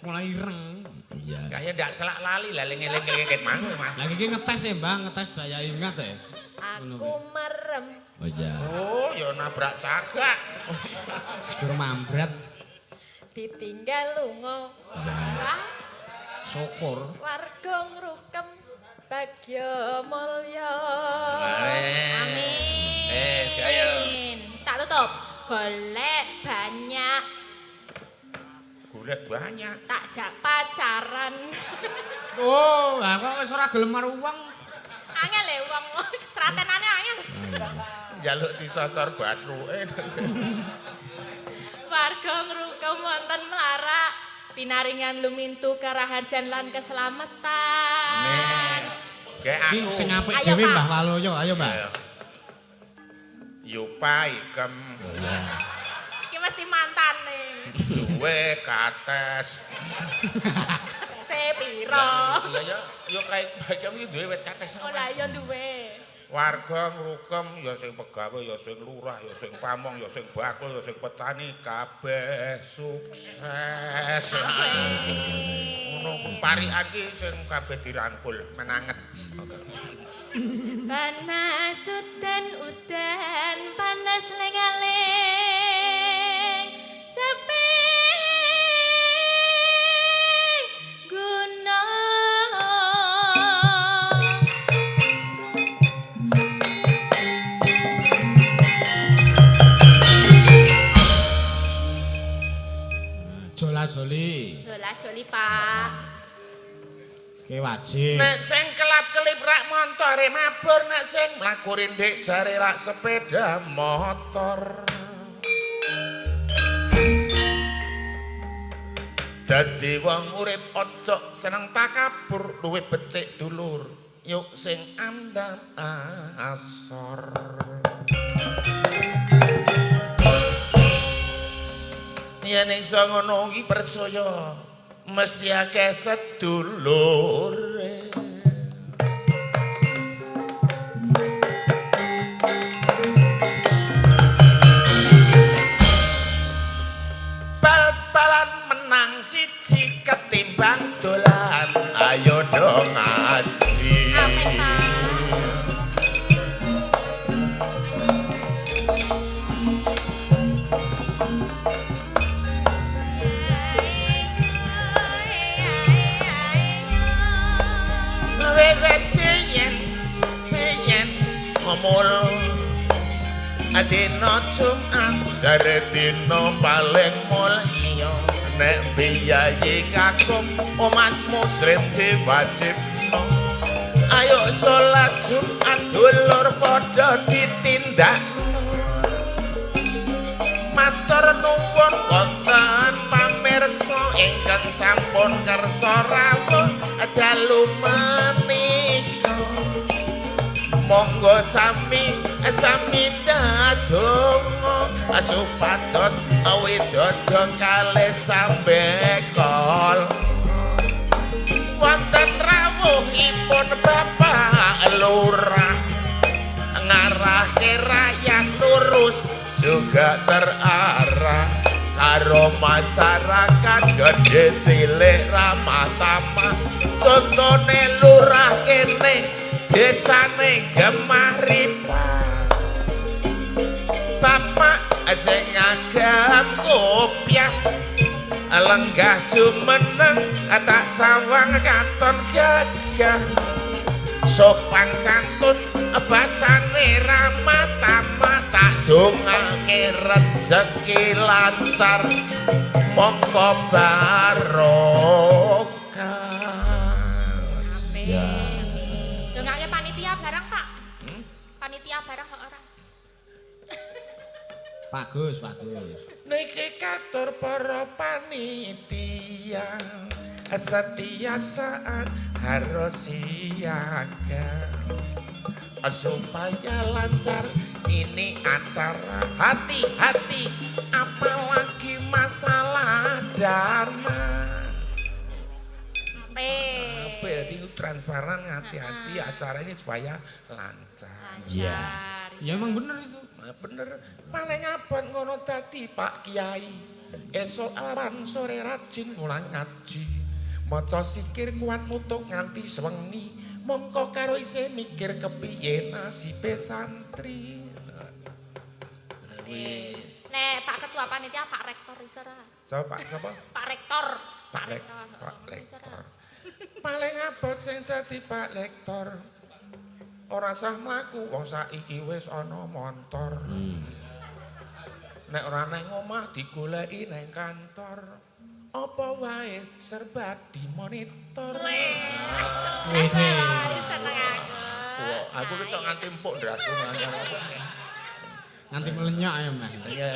Mulai ireng. Iya. Kaya ndak selak lali lah eling-eling ket mau, Mas. Lah iki ngetes ya, Mbak, ngetes daya ingat ya. Aku merem. Oh iya. Oh, ya nabrak cagak. Gur mambrat Ditinggal lunga. Wah, syukur. Warga ngrukem bagya mulya. amin. Eh, ayo. Tak tutup. Golek banyak, Golek banyak. tak jak pacaran. Oh, lah kok wis ora gelem karo wong. Angel Sratenane angel. Njaluk disosor batruke. Warga Ngrukem wonten Mlarak pinaringan lumintu karaharjan lan keselamatan. Kayak aku. Sing apik dhewe Mbah Waluyo, ayo Mbah. Yupa ikem. Iki mesti mantane. Duwe kates. Katese piro? Lah ya yo kae ikem iki duwe wit kates. Oh lah ya duwe. Warga Ngrukem ya sing pegawe, ya sing lurah, ya sing pamong, ya sing bakul, ya sing petani kabeh sukses. Ngono parikan ki sing kabeh dirangkul menanget. Panas udan udan panas lengaleng capek gunung. Jola joli. Jola joli Pak. Ki wajib. Nek sing kelap-kelip rak montore mabur, nek sing mlaku rindik jare rak sepeda motor. Dadi wong urip ojo seneng takabur, luwih becik dulur, yuk sing andhap asor. Yen iso ngono iki percaya mesti akeh sedulure. Bal-balan menang siji ketimbang dolan, ayo do ngaji. Amin Pak. Ngomul dina Jumat jare dina paling mulya, nek biyayi kakung umat muslim diwajibno. Ayo salat Jumat dulur padha ditindakno. Matur nuwun wonten pamirsa ingkang sampun kersa rawuh dalu menika. Monggo sami sami ndadonga supados widodo kalih sambekol. Wonten rawuhipun Bapak Lurah ngarahke rakyat lurus juga terarah karo masyarakat gedhe cilik ramah tamah. Contone lurah kene desane Gemah Ripah. Bapak sing ngagem kopiah lenggah jumeneng tak sawang katon gagah. Sopan santun basane ramah tamah, tak dongake rejeki lancar mongko barokah. Ya. Dongake panitia barang Pak. Panitia barang kok ora. Pak Gus, Pak Gus. Niki katur para panitia setiap saat harus siaga supaya lancar ini acara. Hati-hati apalagi masalah dana. Apa jadi transparan, hati-hati acara ini supaya lancar. Iya. Ya emang bener itu. Bener. Paling abot ngono dadi Pak Kiai. Esuk awan sore rajin mulang ngaji. Maca sikir kuat mutuk nganti sewengi. Mongko karo isih mikir kepiye nasibe santri. Nek Pak Ketua Panitia Pak Rektor iso ora? Sapa Pak sapa? Pak Rektor. Pak Rektor. Pak Rektor. Paling abot sing dadi Pak Lektor. Ora sah mlaku wong saiki wis ana montor. Nek ora nang omah digoleki nang kantor. Apa wae serba dimonitor. Seneng aku. Ndasku kok. Aku ki cok nganti empuk ndasku. Nganti melenyok ya, Mas. Iya.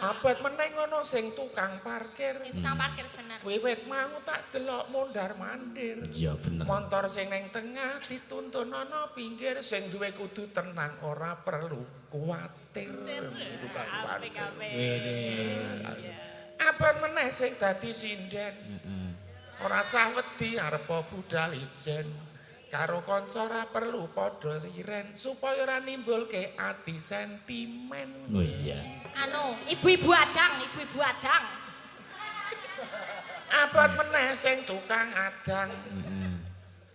Abot meneh ngono sing tukang parkir. Sing tukang parkir bener. Wiwit mau tak delok mondar-mandir. Iya bener. Montor sing neng tengah dituntun ana pinggir, sing duwe kudu tenang ora perlu kuwatir. Tukang parkir. Abot meneh sing dadi sinden. Ora sah wedi arep budal ijen. Karo kanca ora perlu padha iren supaya ora nimbulke ati sentimen. Oh iya. Anu, ibu-ibu adang, ibu-ibu adang. Abot meneh sing tukang adang.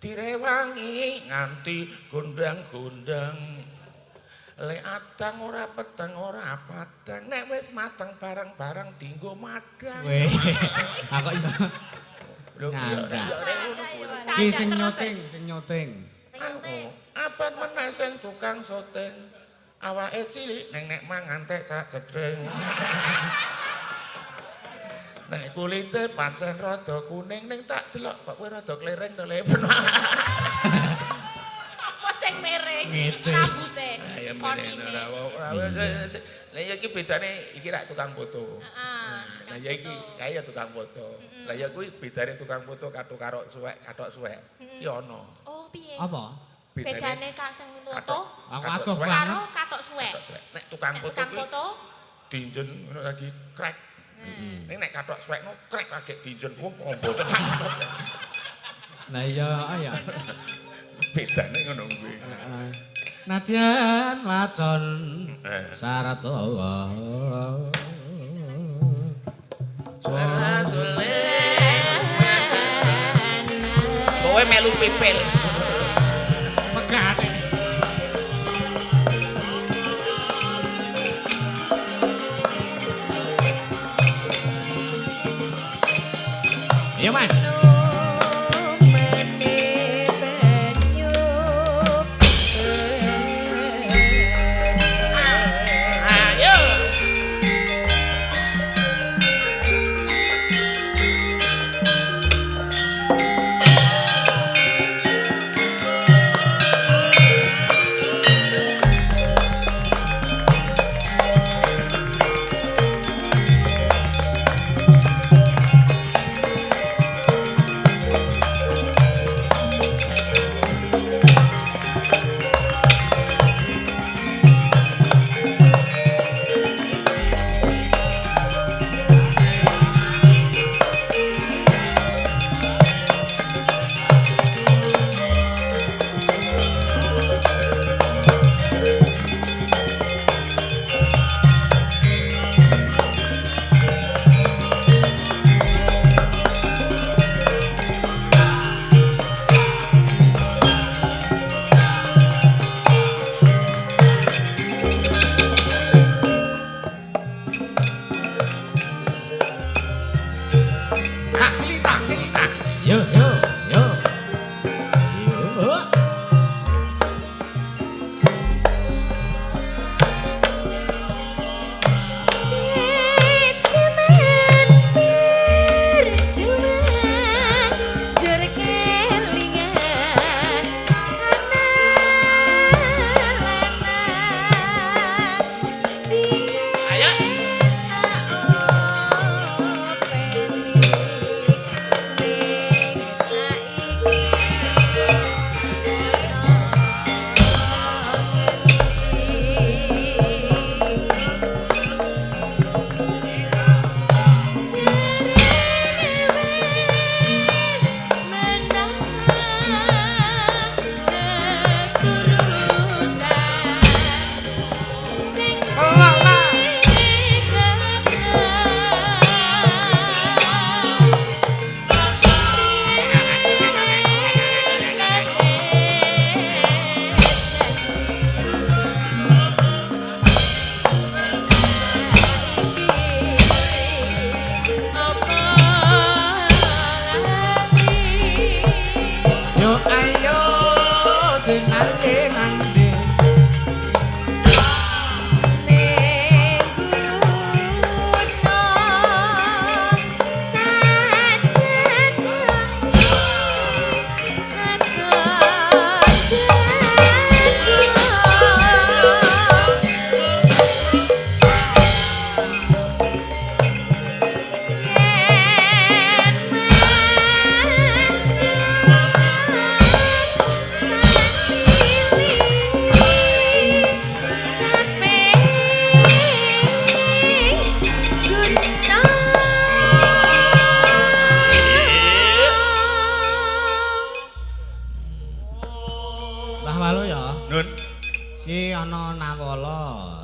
Direwangi nganti gondang-gondang. Le adang ora peteng ora padang, nek wis mateng bareng-bareng dinggo madang. Weh. Aku iya. Lho iya ngono kuwi. Ki sing nyoting, sing nyoting. Sing nyoting. Abot meneh sing tukang syuting. Awake cilik ning nek mangan tek sak jeding. Nek kulite pancen rada kuning ning tak delok kok kowe rada klereng to le. Apa sing miring? Rambute. Ya miring ora ora. Lah ya iki bedane iki rak tukang foto. Heeh. Lah ya iki kae ya tukang foto. Lah ya kuwi bedane tukang foto kathok karo suwek, kathok suwek. Ki ana. Oh piye? Apa? Bedane kak sing foto Aku adoh banget. karo kathok suwek. Nek tukang foto kuwi dinjen ngono lagi krek. Ning nek kathok suwek no krek lagi dinjen wong mboten. Lah iya ya. Bedane ngono kuwi. Nadyan wadon Saratowa. Kowe melu pipil. Megane. Iya Mas. Ayo.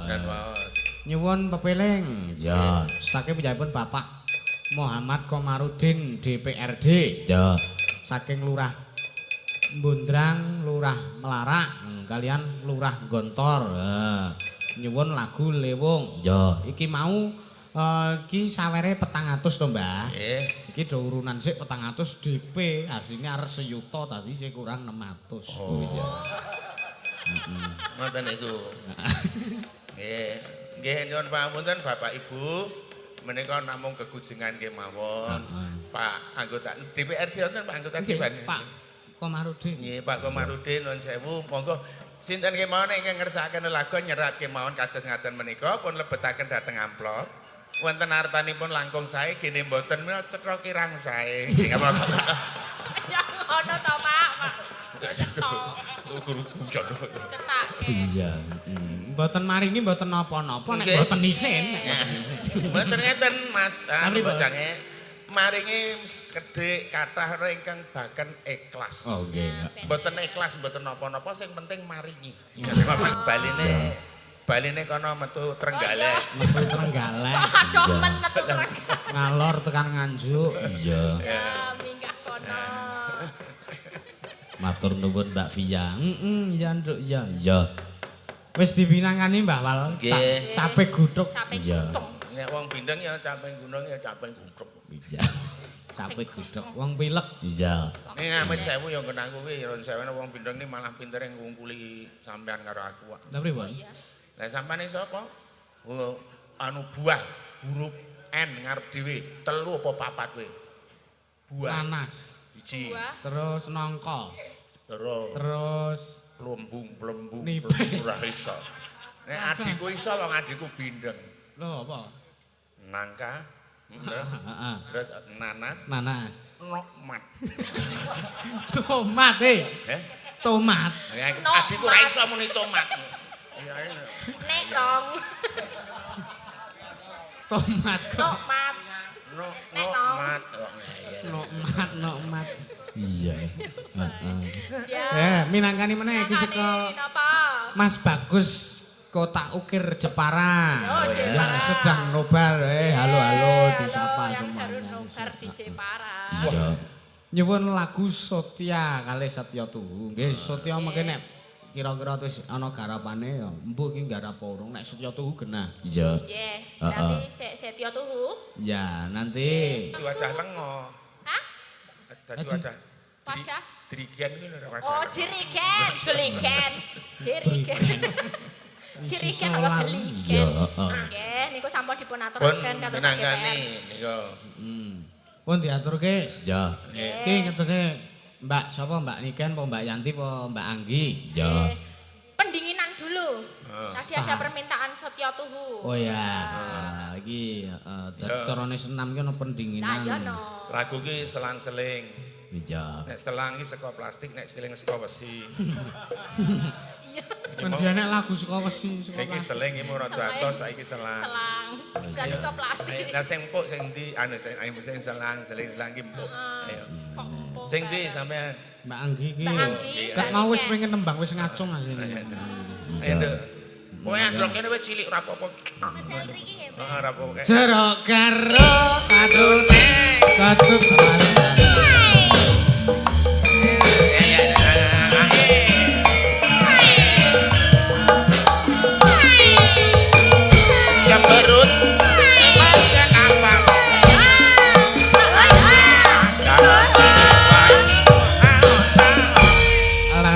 Dan waos. Nyuwun pepeling. Ya. Saking piyambakipun Bapak Muhammad Komarudin DPRD. Ya. Saking Lurah Bundrang, Lurah Melarak, kalian Lurah Gontor. Nyuwun lagu Lewung. Ya. Iki mau iki sawere 400 to, Mbah. Nggih. Iki do urunan sik 400 DP, asline arep seyuta tadi sik kurang 600. Oh iya. Ngoten niku. Nggih. Nggih nyuwun pangapunten Bapak Ibu, menika namung gegujengan kemawon. Pak anggota DPRD wonten Pak anggota dewan. Pak Komarudin. Nggih, Pak Komarudin nuwun sewu. Monggo sinten kemawon ingkang ngersakaken lelagon nyerat kemawon kados ngaten menika pun lebetaken dhateng amplop. Wonten artanipun langkung sae gene mboten menawa cetha kirang sae. Nggih apa. Ya ngono to, Pak. Pak. Cetha. Guru-guru Cethake. Iya. Mboten maringi mboten napa-napa nek Nggih. mboten isin. Mboten ngeten Mas, anu Pripun? bocange maringi kedhik kathah ana ingkang baken ikhlas. Oh nggih. Mboten ikhlas mboten napa-napa sing penting maringi. Baline baline kono metu Trenggalek. Metu Trenggalek, Aduh men metu Trenggalek. ngalor tekan Nganjuk. Iya. Ya minggah kono. Matur nuwun Mbak Via. Heeh, iya Nduk, iya. Iya. Wis dipinangani Mbah Wal. Nggih. Cape guthuk. Capek Iya. gutung. Nek wong bindeng ya caping gunung ya caping guthuk. Iya. Cape guthuk. Wong pilek. Iya. Ning amit sewu ya nggon aku kuwi nyuwun sewu wong bindeng ni malah pintere ngungkuli sampean karo aku. kok. Lha pripun? Iya. Lah sampean iki sapa? Oh, anu buah huruf N ngarep dhewe, telu apa papat kowe? Buah Nanas. siji, Buah. Terus nangka. terus Terus plembung plembung Nipis. plembung ora iso. Nek adikku iso wong adikku bindeng. lho apa? Nangka, Heeh. terus nanas, Nanas. nokmat. Tomat eh. Eh? Tomat. Ya, Nokmat. adikku ora iso muni tomat. Iya, iya. Nekrong. Tomat kok. Nokmat. No, Nek nokmat. Oh, iya. Nokmat, nokmat. Iya. Heeh. Ya. Eh, minangkani meneh iki saka Napa? Mas Bagus Kota Ukir Jepara. Oh, Jepara. Yang sedang nobar. Eh, halo halo disapa yang baru semuanya. nobar di Jepara. Iya. Nyuwun lagu Sotya kalih Satya Tuhu. Nggih, Sotya mengke nek kira-kira terus ana garapane ya embuh iki garap urung nek Satya Tuhu genah. Iya. Nggih, Heeh. nanti Setyo Tuhu. Ya, nanti Dadi wadah lengo. Hah? Dadi wadah. Wadah? Dirigen kuwi lho wadah. Oh, jirigen, deligen. Jirigen. Jirigen apa Iya, deligen? heeh. Nggih, niku sampun dipun Pun aturaken kados minangkani niku. Pun diaturke. Iya. Iki ngeterke Mbak sapa Mbak Niken apa Mbak Yanti apa Mbak Anggi? Iya. Pendinginan dulu. Tadi ada permintaan Setyo Tuhu. Oh ya, iki heeh carane senam ki ana pendinginan. Lah ya no. Lagu ki selang-seling. Iya. Nek selang ki saka plastik, nek seling saka wesi. Iya, Mendhi nek lagu saka wesi saka Iki plastik. seling iki rada atos, saiki selang. selang. Berarti saka plastik. Lah sing empuk sing ndi anu sing ayo sing selang, seling selang ki empuk. Ayo. Kok empuk Sing ndi bareng. sampean? Mbak Anggi iki. Mbak Anggi, Gak mau wis pengen nembang wis ngacung asline. Ayo nduk. Kowe anjlok kene wis cilik ora apa-apa. Mas Elri iki nggih, Mbak. Heeh, ora apa-apa. Jerok karo adune kacut rasane. Cemberut panjang apa? Ala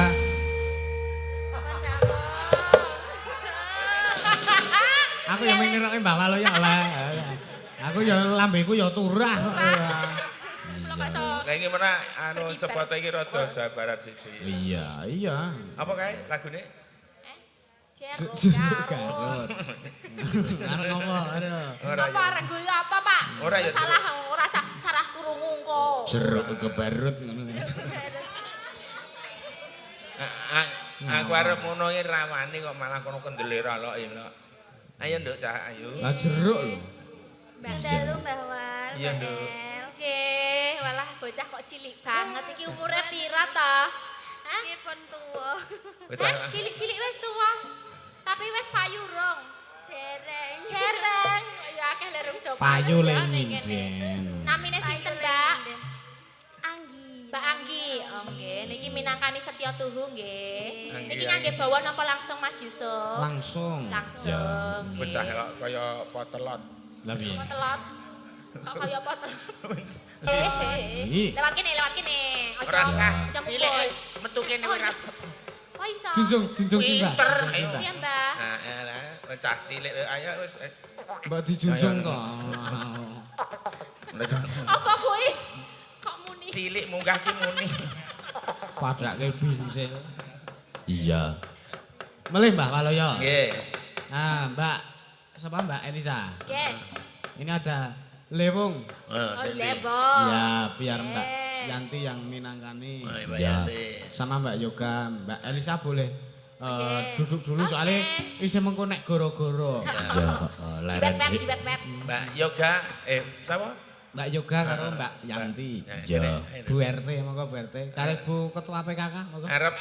aku yang niroke Mbak Walo ya lah. Aku ya lambeku ya turah. Kula kok iso Lah iki mena anu sepote iki rada Jawa Barat siji. Iya, iya. Apa kae lagune? Jeruk Jeruk garut. garut. Arep ngopo? Aduh. Ora Apa ya. rego apa, Pak? Ora ya, Salah, ora sarah krungu engko. Jeruk kebarut ngono. Aku arep ngono iki rawani kok malah kono kendele ra lok ya lok. Ayo nduk cah ayo. Lah jeruk lho. Mbak Dalu, Mbak Wal, Iya, Mbak Nduk. El. Cih, walah bocah kok cilik banget iki umure pira ta? Hah? Nggih pun tuwa. Bocah Hah? Cilik-cilik wis tuwa. Tapi wis payu rong. Dereng. Dereng. Ya akeh lerung do. Payu le ya, ning kene. nyinden. Namine sinten, Mbak? Anggi. Mbak Anggi. Oh nggih, niki minangkani Setya Tuhu nggih. Anggi, Niki ngangge bawa napa langsung Mas Yusuf? Langsung. Langsung. Nggih. Bocah kok kaya potelot. Lah piye? Potelot. Kok kaya potelot. Ih. Lewat kene, lewat kene. Ojo. Ora sah. Ojo Cilik mukul. metu kene Oh, ora. Oh iso. Junjung, junjung sih, Mbak. Pinter, Junjung, ayo. Mbak. Piye, Mbah? Nah, elah, bocah cilik ayo wis. Mbak dijunjung Ayo. to. Apa kuwi? Kok muni? Cilik munggah ki muni. Padake binsil. Iya. Melih Mbah Waloyo. Nggih. Ah, Mbak siapa Mbak Elisa? Nggih. Ini ada Lewung. Oh, Oh, levo. Ya, biar Mbak Oke. Yanti yang minangkani. Oh, Mbak Ya. Yanti. Sama Mbak Yoga, Mbak Elisa boleh Oke. duduk dulu Oke. soalnya isih mengko nek goro-goro. Iya, heeh, leren Jiwet web, sik. jiwet web. Mbak Yoga, sapa? Mbak Yoga karo Mbak Yanti. Ya. Bu RT monggo Bu RT. Karo Bu Ketua PKK monggo. Arep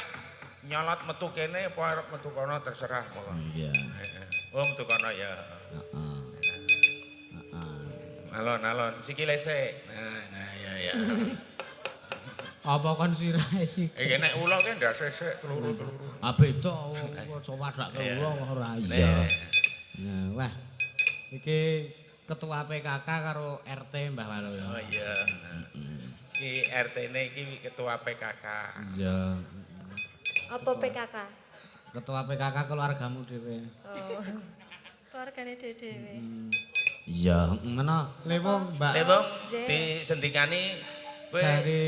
nyolot metu kene apa arep metu kono terserah monggo. Iya. Heeh. Oh, metu kono ya. Heeh. Heeh. Alon-alon sikile sik. Nah, nah ya ya. Apa kon sirahe sih? Iki nek ula ki ndase sik teluru-teluru. Ah beda aja padake Iya. ula ora. Iya. Nah, wah. Iki Ketua PKK karo RT Mbah Waloyo. Oh iya. Iki RT-ne iki ketua PKK. Iya. Apa PKK? Ketua PKK keluargamu dhewe. Oh. Keluargane dhewe. Iya. Ngono, Lewung Mbak. Lewung Jek. disendikani kowe Dari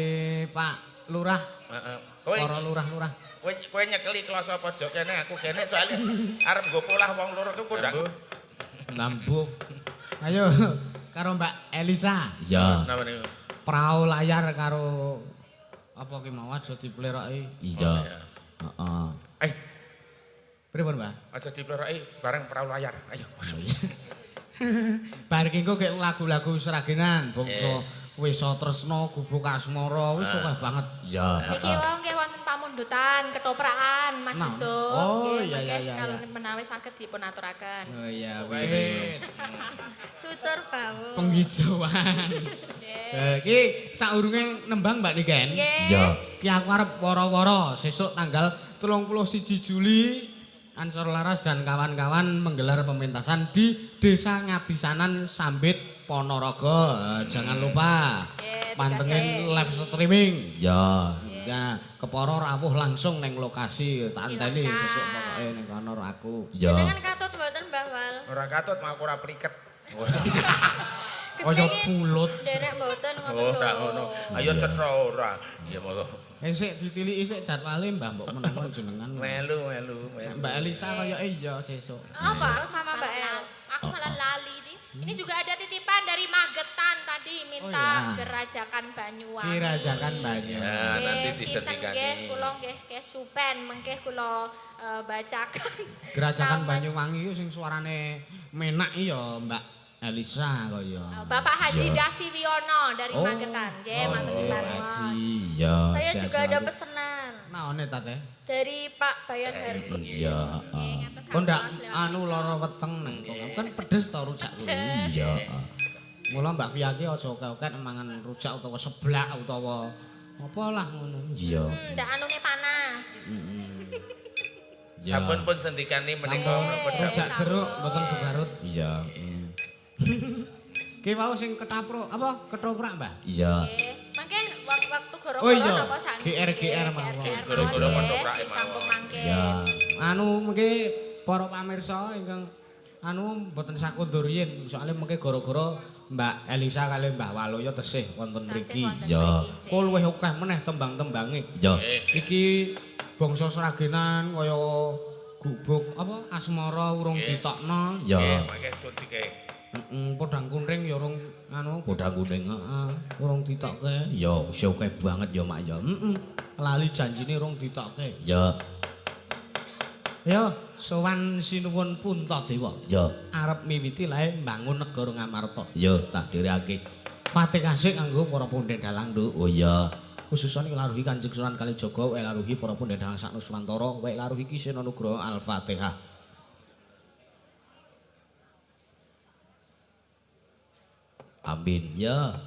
Pak Lurah, heeh. Kowe para lurah-lurah. kowe kowe nyekeli kloso pojok kene aku kene soalnya arep nggo polah wong loro ku kondang. Lambuk. Ayo karo Mbak Elisa. Iya. Napa niku? Prau layar karo apa ki mau aja dipleroki. Iya. Oh, iya. Heeh. Eh, Pripun, Mbak? aja dipleroki bareng perahu layar. Ayo. Bar iki engko kek lagu-lagu Sragenan, bangsa Wisa Tresna, Gubuk Asmara, wis akeh banget. Iya, Niki heeh. wong nggih wonten pamundutan ketoprakan Mas Nah. Yusuf. Oh, Nggih, iya, mangke iya, iya, Kalau iya. menawi saged dipun aturaken. Oh iya, Wih. wih. Cucur bau. Penghijauan. Nggih. Eh, iki saurunge nembang Mbak Niken. Nggih. Iya. Ki aku arep woro-woro sesuk tanggal 31 Juli Ansor Laras dan kawan-kawan menggelar pementasan di Desa Ngadisanan Sambit Ponorogo. Jangan lupa Nggih, pantengin live streaming. Iya. Nah, kepara rawuh langsung neng lokasi tak anteni Silakan. sesuk pokoke ning kono aku. Iya. Jenengan katut mboten Mbah Wal? Ora katut mau aku ora pliket. Kaya pulut. Nderek mboten ngoten Oh, ora lho. ngono. Ayo cetha ora. Iya monggo. Sik ditiliki sik jadwale Mbah mbok menawa jenengan. Melu melu melu. Mbak Elisa kaya iya sesuk. Apa? Aku sama Mbak El. Aku malah lali ini. Ini juga ada titipan dari Magetan tadi minta Oh, iya. Gerajakan Banyuwangi. Gerajakan Banyuwangi. Ya, nanti Nggih, sinten disendikani. nggih kula nggih kesupen mengke kula bacakan. Gerajakan Nama- Banyuwangi iku sing suarane menak iya Mbak Elisa kaya. Bapak Haji Iya. Dasi Wiono dari Oh. Magetan. Nggih, Oh, matur sembah nuwun. Haji. Iya. Saya sehat juga ada selalu. pesenan Naone ta teh? dari Pak Bayan Hardi. Iya, heeh. Nggih, Kok ndak ngantos lewat anu lara weteng nang kono. Kan pedes to rujak kuwi. Iya. Mula Mbak Fia ki aja akeh-akeh mangan rujak utawa seblak utawa apa lah ngono. Iya. Ndak anune panas. Iya. Sampun pun sendikani menika menapa dawuh. Rujak jeruk mboten begarut. Iya. Ki wau sing ketapruk apa ketoprak Mbah? Iya. Nggih. Mangke waktu goro-goro Oh iya, napa saniki? GR GR mawon. GR Goro-goro mawon, ketoprake nggih, sampun mawon. mangke. Iya. Anu mengke para pamirsa ingkang anu mboten sakondur yen soalnya mengke gara-gara Mbak Elisa kali Mbah Waloyo tesih wonten Tasih mriki. wonten Iya. mriki, nggih. Kok luwih akeh meneh tembang-tembange. Iya. Iki bangsa Sragenan kaya gubuk apa asmara urung ditokno. Iya. Nggih, mangke tutike. Heeh, podang kuning ya urung anu Podang kuning. heeh, urung ditokke. Iya, wis akeh banget ya, Mak ya. Heeh. Lali janjine urung ditokke. Iya. Ya, sowan sinuwun Puntadewa. Iya. Arep miwiti lae mbangun negara Ngamarta. Iya, tak dherekake. Fatihah sik kanggo para pundhen dalang, Nduk. Oh iya. Khususane laruhi Kanjeng Sunan Kalijaga, wae laruhi para pundhen dalang sak Nuswantara, wae laruhi Ki Seno Nugroho. Al-Fatihah. Amin ya.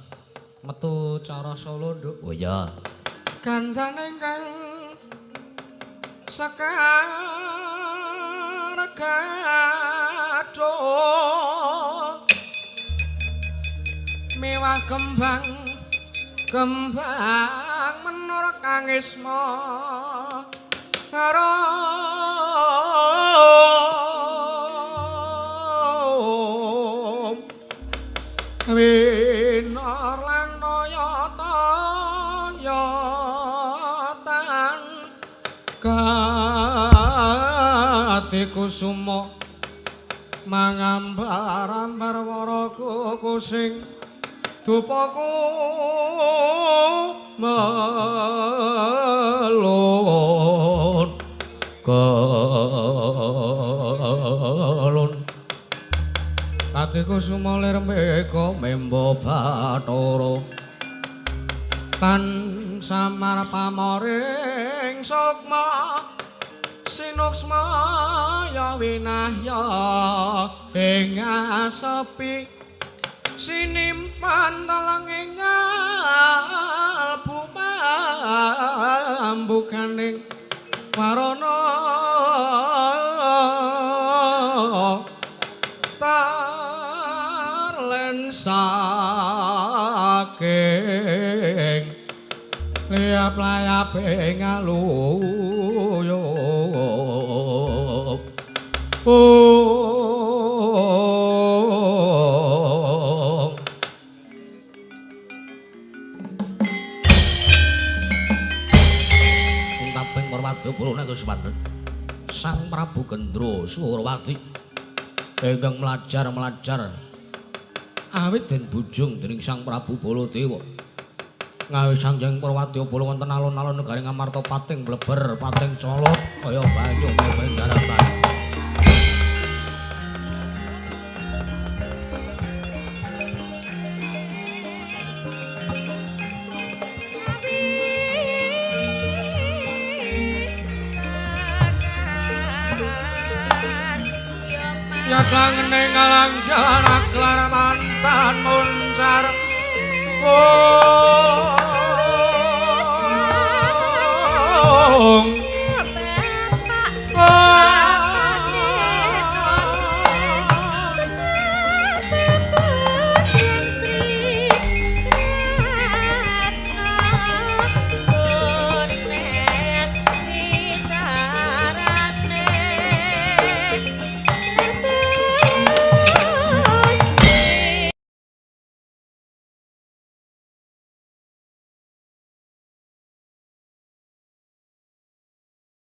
Metu cara Solo, Nduk. Oh iya. Gandane kang sekar gadho mewah kembang kembang menur kang isma arum winor lan nayata-yatan gati kusuma mangambar-ambar wara kukusing dupaku melun kelun ati kusuma lir mega memba bathara tan samar pamoring sukma sinuksma ya winahya ing asepi sinimpan telenging albu pambukaning warana tarlen saking liap-layape ngaluyup. Untaping Parwadya Kusmanten Sang Prabu Gendra Surawati ingkang mlajar-mlajar awit den bujung dening Sang Prabu Baladewa. Ngawi Sang Hyang Parwadya Bala wonten alun-alun negari Ngamarta pating bleber pating colot kaya banyu mebeng daratan. Nyadangene ngalang jarak lar mantan muncar.